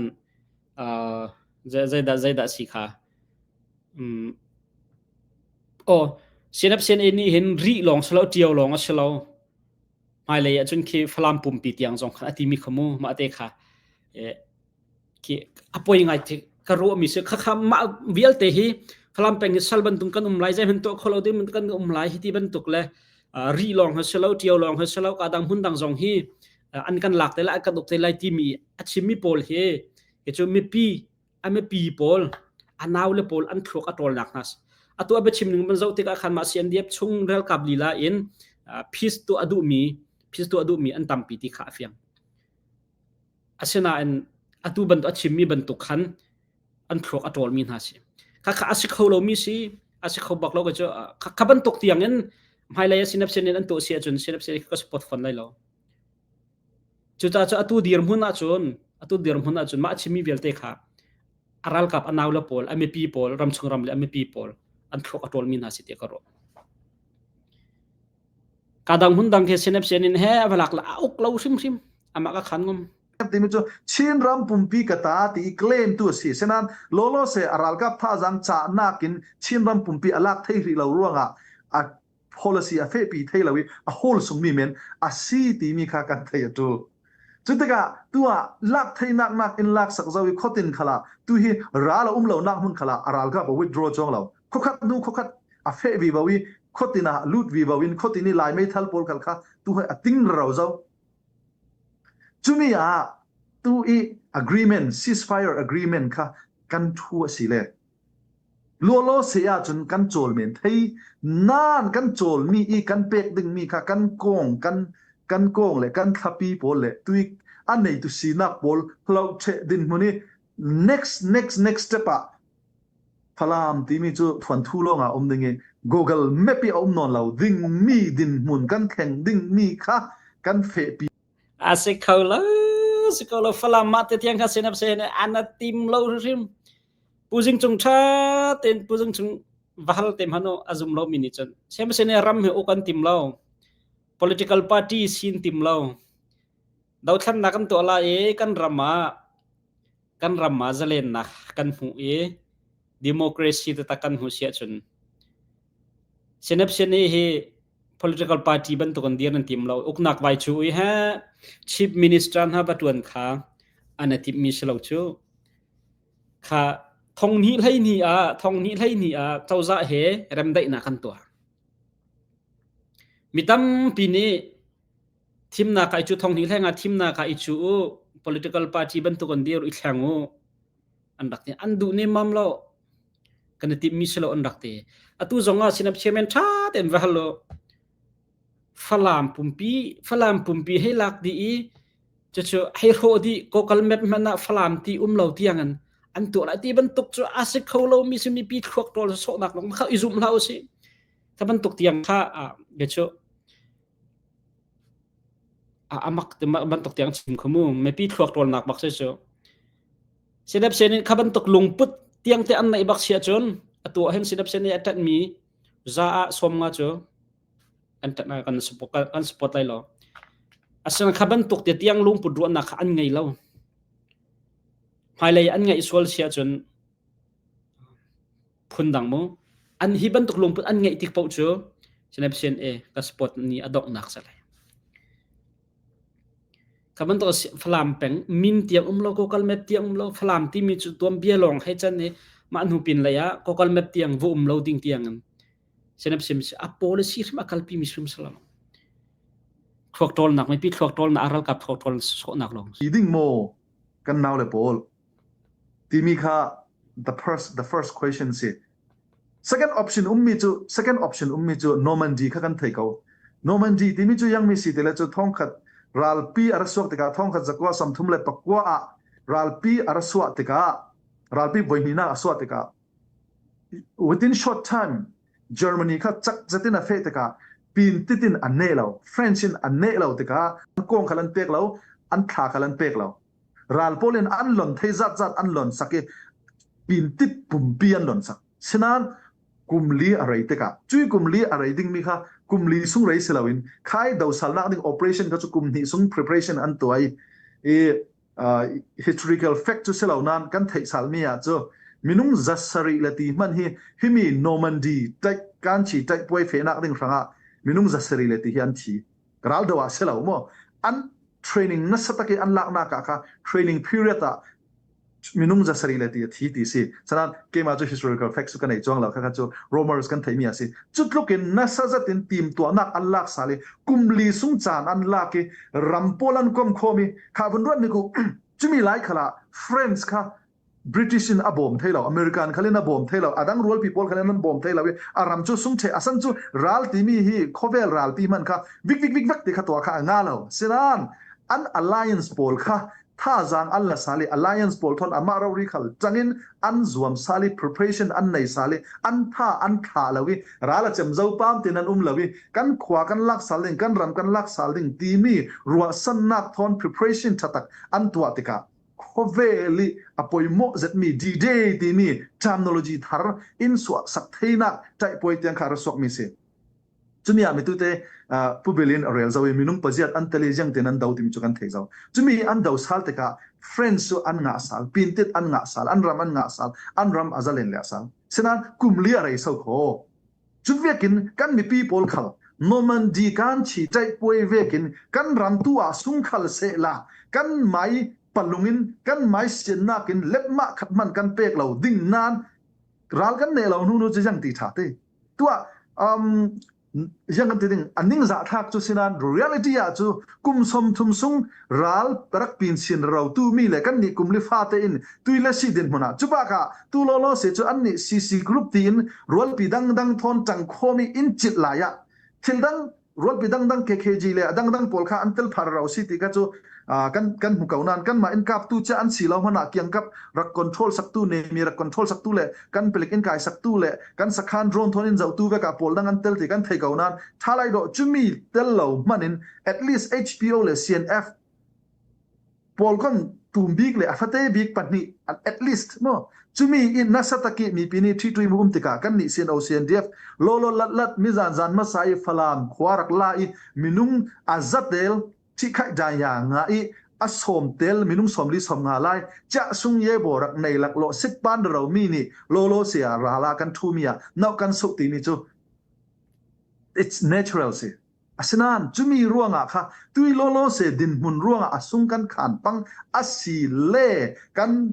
zeidah zeidah si kha um oh Senep sen nih hin ri lawng silo ṭio lawng a si lo hmailei ah cun khi Falam pumpi tiang zong khan a timi kha mu mah te kha khi a poi ngai ka ruahmi si khakha mah vialte hi. Falam peng hi sal bantuk kan um lai zeihmanh tuah kho lo ding kan um lai hi ti bantuk le ri lawng hi si lo ṭio lawng hi si lo ka dang hmun dang zong hi an kan lak te lai an kan uk te lai timi a chimmi pawl hi hi cu mipi a mipi pawl a nau le pawl an thluak a ṭawlnak hna atu a biachim ning ban zoh tikah khan mah CNDF chung ralkap lila in peace tuah a duhmi peace tuah a duhmi an tampi ti kha a fiang. Asinain atu bantuk a chimmi bantuk khan an thluak a ṭawlmi hna si. Khakha a si kho lomi si, a si kho bak lo cu kha bantuk tiang in hmailei ah sinapsin in an tuah si ahcun sinapsin ka support fawn lai lo. Cucaah cu atu dirhmun ahcun atu dirhmun ahcun mah a chimmi vialte kha a ralkap a naule pawl, a mipi pawl, ramchung ram le a mipi pawl an thluak a ṭawlmi hna si tiah ka ruah. Ka dang hmun dang khi sinapsin in he a va lak la a uk lo hrimhrim amah ka khan ngom. Timi cu Chin ram pumpi ka ta ti i claim tu a si. Senain lawlaw se a ralkap thazaang cahnak in Chin ram pumpi a lak thei rih lo ruangah a policy a fehpi thei lo i a hawl sungmi men a si timi kha kan thei a ṭul. Cu tikah tu ah lak theinak nak in lak sak zo i khuatin khala tu hi ral a um lo nak hmun khala a ralkap a withdraw chuang lo. Khuakhat hnu khuakhat a feh vivo i khuatin ah lut vivo in khuatin i Lai meithal pawl khal kha tu hi a ting ro zo. Cumi ah tu i agreement ceasefire agreement kha kan thu a si le Lualaw se ahcun kan cawl men thei nain kan cawlmi i kan pek dingmi kha kan kong kan kan kong le kan thlapi pawl le tui a neitu sinak pawl hlohcheh dinhmun i next next next step ah Falam timi cu thuanthu lawng ah um ding i Google Map i a um nawn lo dingmi dinhmun kan thleng dingmi kha kan fehpi A si kho lo, si kho lo. Falam mah te tiang kha sinap se an a tim lo hrim. Pu Zing Cung ṭha tein Pu Zing Cung va hal te hmanh u a zum lomi nih cun sihmanhsehlaw nih ram hi uk an tim lo. Political party sin tim lo. Dothlannak kan tuah lai i kan ram ah kan ram ah zalennak kan hmuh i democracy taktak kan hmuh si ahcun Sinapsini hi political party bantuk an dir an tim lo. Uknak vai chu i he chief minister hna va ṭuan kha an i timhmi si lo cu. Kha thonghnih 12 ah thonghnih 12 ah cozah he remdaihnak kan tuah. Mi tampi nih thimnak ah i cu thonghnih hleng ah thimnak ah i cu u political party bantuk an dir i thleng u an rak ti an duh nemmam lo kan i timhmi si lo an rak ti atu zong ah sinap chairman ṭha tein va hal u Falam pumpi Falam pumpi hei lak dih i cucu hei hrawh dih Google Map hmanh ah Falam ti um lo tiang in an tuah lai ti bantuk cu a si kho lo mi si mipi thluak ṭawl sawhnak lawng kha i zumh hlah usih kha bantuk tiang kha bia cu a mak bantuk tiang chim kho mu mipi thluak ṭawlnak bak si cu sinap sen in kha bantuk lungput tiang te an neih bak si ahcun atu ah hin sinap sen i a ṭanhmi za ah sawm nga cu kan kan support kan support lai lo asina kha bantuk te tiang lungput ruahnak kha an ngei lo hmailei an ngeih sual si ahcun phundang mu an hi bantuk lungput an ngeih tik paoh cu sinapsian e ka support ni a donghnak sa lai kha bantuk Falam peng min tiang um lo Google Map tiang um lo Falam timi cu tuam bia lawng hei chan i mah hnu pin lei ah Google Map tiang va um lo ding tiang in sinapsim a policy hrim a kalpi mi hrim salam thluak ṭawlnak mipi thluak ṭawlnak a ralkap thluak ṭawl sawhnak lawng si ding maw kan nau le pawl timi kha the first the first question si second option ummi cu second option ummi cu Normandy kha kan thei ko Normandy timi cu yangmi si tile cu thongkhat ralpi a ra suak tikah thongkhat zakua samthum le pakua ah ralpi a ra suah tikah ralpi voihnihnak a suah tikah Within short time, Germany kha cak zetin a feh tikah pin titin an neh lo. French in an neh lo tikah an kong khal an pek lo, an thla khal an pek lo. Ral pawl in an lon thei zat zat an lon sak i pin tit pumpi an lon sak. Sinain kum li a rei tikah cui kum li a rei dingmi kha kum li sung rei si loin khai dosalnak ding operation kha cu kum hnih sung preparation an tuah i i historical fact cu si lo nain kan theih salmi ah cu minung za sarih le ti hman hi himi Normandy taih kanchi taih puai fehnak ding hrangah minung za sarih le ti hi an thi ral do ah si lo maw an training nasa tak i an laknak ah kha training period ah. Minung zasarih le ti a thi ti si. Sanan keimah cu historical facts cu ka nei chuang lo kha cu rumors kan theimi a si. Cu tluk in nasa zat in team tuahnak an lak sal i kum li sung caan an lak i ram pawl an kom khom i kha vun ruat ni ku cumi lai khala France kha British in a bawm thei lo, American khal in a bawm thei lo, adang rualpi pawl khal in an bawm thei lo i a ram cu sung the asan cu ral timi hi khawvel ralpi hman kha vik vik vik vek ti kha tuah kha a nga lo. Sinan an alliance pawl kha thazaang an la sal i alliance pawl thon amah rori khal tangin an zuam sal i preparation an nei sal i an tha an thla lo i ral a cem zo pam tin an um lo i kan khua kan lak sal ding kan ram kan lak sal ding timi ruahsannak thon preparation thatak an tuah tikah khawvel i a poimawh zetmi D-Day timi terminology thar in suah sak theinak ṭaihpuai tiang kha ra suakmi si. Cumi ah mitute Pu Bill in a rel zo i minung paziat an tel i ziang tein an do timi cu kan thei zo. Cumi an do sal tikah French cu an ngah sal, pintit an ngah sal, an ram an ngah sal, an ram a zalen le a sal. Sinain kum li a rei so kho. Cu vekin kan mipi pawl khal Normandy kan chi ṭaihpuai vekin kan ram tu ah sungkhal sehla kan mai palung in kan mai siannak in lepmah khat hman kan pek lo ding nan ral kan ne lo hnu nu cu yang ti ṭha te tuah um, yang kan ti ding a ning za thlak cu sinan reality ah cu kum som thum sung ral rak pin sin ro tu mi le kan nih kum li fa te in tui le si din hmun ah cu bak ah tu lo lo se cu an nih CC group tiin rualpi dangdang thawn ṭang khomi in cit lai ah thil dang rualpi dangdang KKG le a dangdang pawl kha an tel phar ro si ti kha cu kan kan hmu ko nan kan mah in kap tu cha an si lo hmana kiang kap rak control saktu ne mi rak control saktu le kan pelik in kai saktu le kan sakhan drone thon in zohtu ve ka pawl dang an tel ti kan thei ko nan thalai do chumi tel lo man in at least HPO le CNF pawl kan tum bik le a fate bik pahnih at least mo chumi in nasa taki mi pini thi tui mu um tikah kan nih CNO CNDF lolo lat lat mi zan zan ma sai falam khua rak la i minung azatel thi khai da ya nga i a som tel minung som li som nga lai cha sung ye bo rak nei lak lo sit pan ro mi ni lolo sia ra la kan thu mi a nau kan su ti mi chu it's natural si Asinain cumi ruangah kha tui lawlaw se dinhmun ruangah a sung kan khan pang a si le kan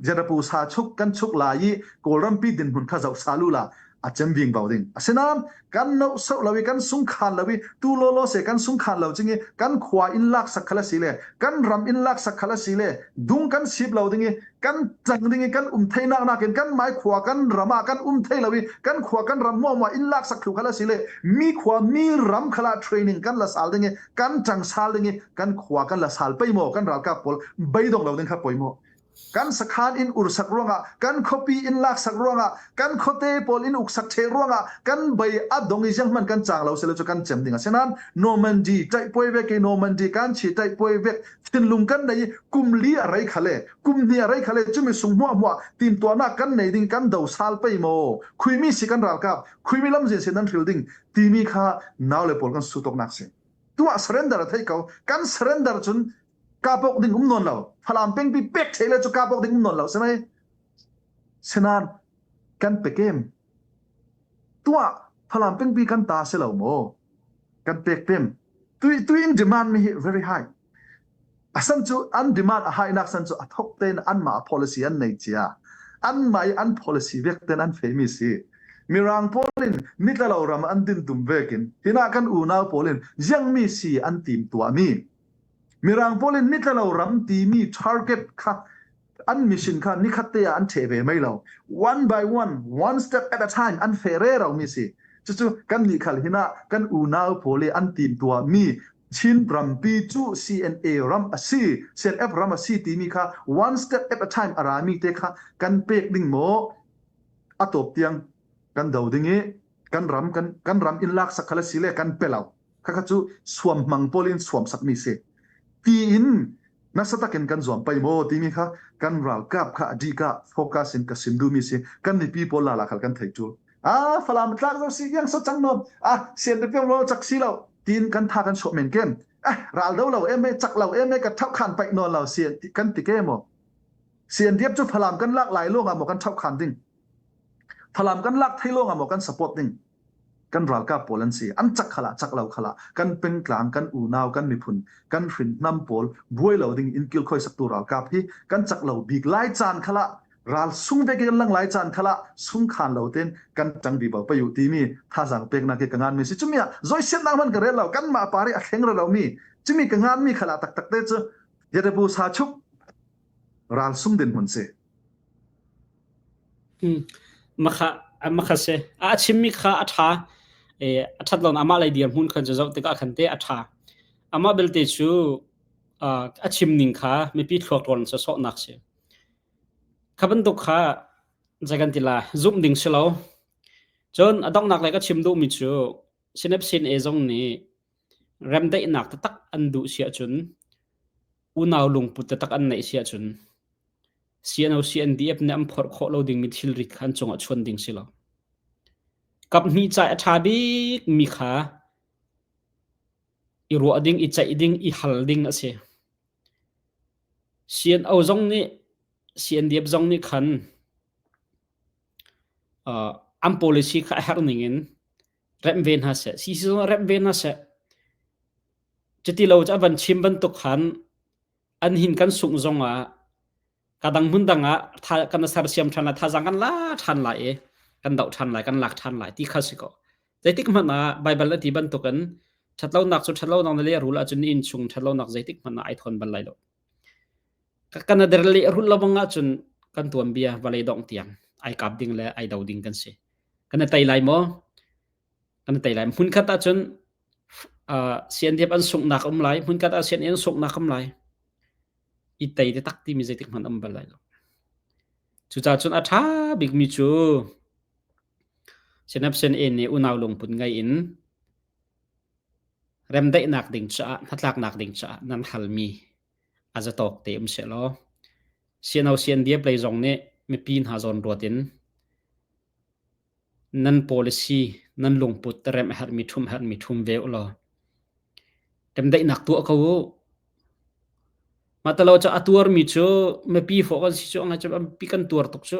jarapu sa chuk kan chuk lai i Kawlrampi dinhmun kha zoh salu la a cem ving bo ding. Asinain kan no so lo i kan sung khan lo i tu lawlaw se kan sung khan lo ching i kan khua in lak sak khala si le kan ram in lak sak khala si le dung kan sip lo ding i kan cang ding i kan um theinak nakin kan mai khua kan ram ah kan um thei lo i kan khua kan ram muah muah in lak sak thlu khala si le mi khua mi ram khala training kan la sal ding i kan tang sal ding i kan khua kan la sal pei mo kan ralkap pawl beidong lo ding kha poi mo kan sakhan in ursak ruangah kan khuapi in lak sak ruangah kan khuate pawl in uk sak the ruangah kan bei adong i jiang man kan chang lo selo chu kan chem ding asinan Normandy tai poi ve ke Normandy kan chi tai poi ve thinlung kan nei kum li a rei khale kum hnih a rei khale cumi sung hmuah hmuah timtuahnak kan nei ding kan do sal pei maw khuimi si kan ralkap khuimi lamzin sin nan hril ding timi kha nau le pawl kan su toknak si tuah surrender a thei ko kan surrender cun kapok ding um non lo falam pengpi pek thei le cu kapok ding um non lo semai senan kan pekem tuah falam pengpi kan ta si lo maw kan pek pem tui tui in demand mi hi very high Asan cu an demand a hainak san cu a thok tein anmah policy an nei cia. Anmah i an policy vek ten an femi si. Mirang pawl in nitlalo ram an din tum vekin hinah kan unau pawl in ziangmi si an tim tuahmi. Mirang pawl in nitlalo ram timi target kha an mission kha nikhat te ah an ṭheh ve mei lo. One by one, one step at a time an fe re ro mi si. Cucu kan nih khal hinah kan unau pawl i an tim tuahmi Chin rampi cu CNA ram a si, CNF ram a si timi kha one step at a time a rami te kha kan pek ding maw a tawp tiang kan do ding i kan ram kan kan ram in lak sak khala si le kan pe lo kha kha cu suam hmang pawl in suam sak mi si ti in nasa takin kan zuam pai maw timi kha kan ralkap kha adika focus in ka sim du mi si kan mipi pawl la la khal kan thei tul ah falam tlak zo si yang so chang nom ah sian te pyong lo chak si lo tin kan tha kan chuah men kem eh ral do lo em chak lo em ka thau khan pai non lo sian kan ti ke mo sian diap chu falam kan lak lai lo nga mo kan thau khan ding falam kan lak thei lo nga mo kan support ding. Kan ralkap pawl an si. An cak khala cak lo khala kan pengtlang, kan unau, kan miphun, kan hrin hnam pawl buai lo ding in kilkhoi saktu ralkap hi kan cak lo bik lai caan khala ral sung ve kan lang lai caan khala sung khan lo ten kan tang bi bo payu timi thazang peknak ke ka ngan mi si chumi ah zoi siat nak man ka rel lo kan mah pari a thleng ro mi chumi ka ngan mi khala tak tak te chu Yerebu sa chuk ral sung din mun si. Makha makha se a chimmi kha a ṭha a ṭhat lon amah lei dirhmun khan cu zoh tikah khan te a ṭha amah belte cu a chim ning kha mipi thluak ṭawl sawsawhnak si kha bantuk kha zei kan ti la zumh ding si lo cun a donghnak lei ka chim duhmi cu Sinapsin e zong nih remdaihnak taktak an duh si ahcun unau lungput taktak an neih si ahcun CNO CNDF nih an phorh khawh lo dingmi thilri kha an cungah chuan ding si lo. Kaphnih ca a ṭha bikmi kha i ruah ding, i ceih ding, i hal ding a si. CNO zong nih CNDF zong nih khan uh, an policy kha a herh ning in remh ve hna seh. CC zong remh ve hna seh. Cuti lo cu a van chim bantuk khan an hin kan sungh zongah ka dang hmun dang ah tha kan sersiam ṭhan lai thazaang kan la ṭhan lai i kan doh ṭhan lai kan lak ṭhan lai ti kha si ko zeitik hmanh ah Baibal a ti bantukin ṭhatlonak cu ṭhatlonak na lehrul ahcun na innchung ṭhatlonak zeitik hmanh ah ai thawn bal lai lo kan der lehrul lo bang ahcun kan tuanbia vawlei dongh tiang ai kap ding le ai do ding kan si kan tei lai maw kan tei lai hmunkhat ahcun CNDF an sunghnak um lai hmunkhat ah CNA an sunghnak um lai i tei te tak timi zeitik hmanh um bal lai lo cucaah cun a ṭha bikmi cu Sinapsen en nih unau lungput ngei in remdaihnak ding caah hnatlaknak ding caah nan halmi a zatawk te um sehlaw CNO CNDF lei zong nih mipi hna zawn ruat in Nan policy, nan lungput remh a herhmi ṭhumh a herhmi ṭhum ve ulaw remdaihnak tuah ko u. Mah talo cu a tuarmi cu mipi fawh kan si cu angai cu mipi kan tuar tuk cu.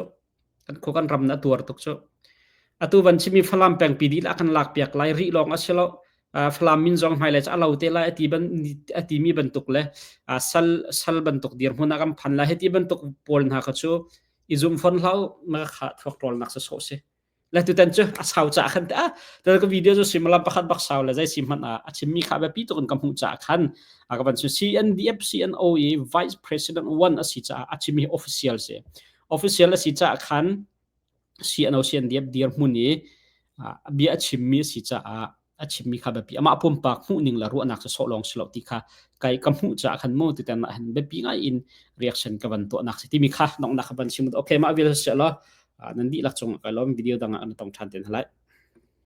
Kan khua kan ram na tuar tuk cu. Atu van chimi Falam pengpi dihlak kan lak piak lai rih lawng a si lo. Falam min zong hmailei cu a lo te lai a ti ban a timi bantuk le sal sal bantuk dirhmun ah kan phan lai hiti bantuk pawl hna kha cu i zum fon hlah u na kha thuak ṭawlnak si sawh si le tutan cu a sau caah khan te ah tel ka video cu suimilam pakhat bak sau le zei si hmanh ah a chimmi kha biapi tuk in ka hmuh caah khan a ka van cu CNDF CNO i Vice President one a si caah a chimmi official si official a si caah khan CNO CNDF dirhmun i bia a chimmi a si caah a chimmi kha biapi amah pumpak hmuhning le ruahnak cu sawh lawng si lo ti kha kai ka hmuh caah khan mu ti tan ah hin biapi ngai in reaction ka van tuahnak si timi kha nongnak ka van chim okay mah vial si law nan dihlak cung ka lawm video dang ah an tong than ten halai.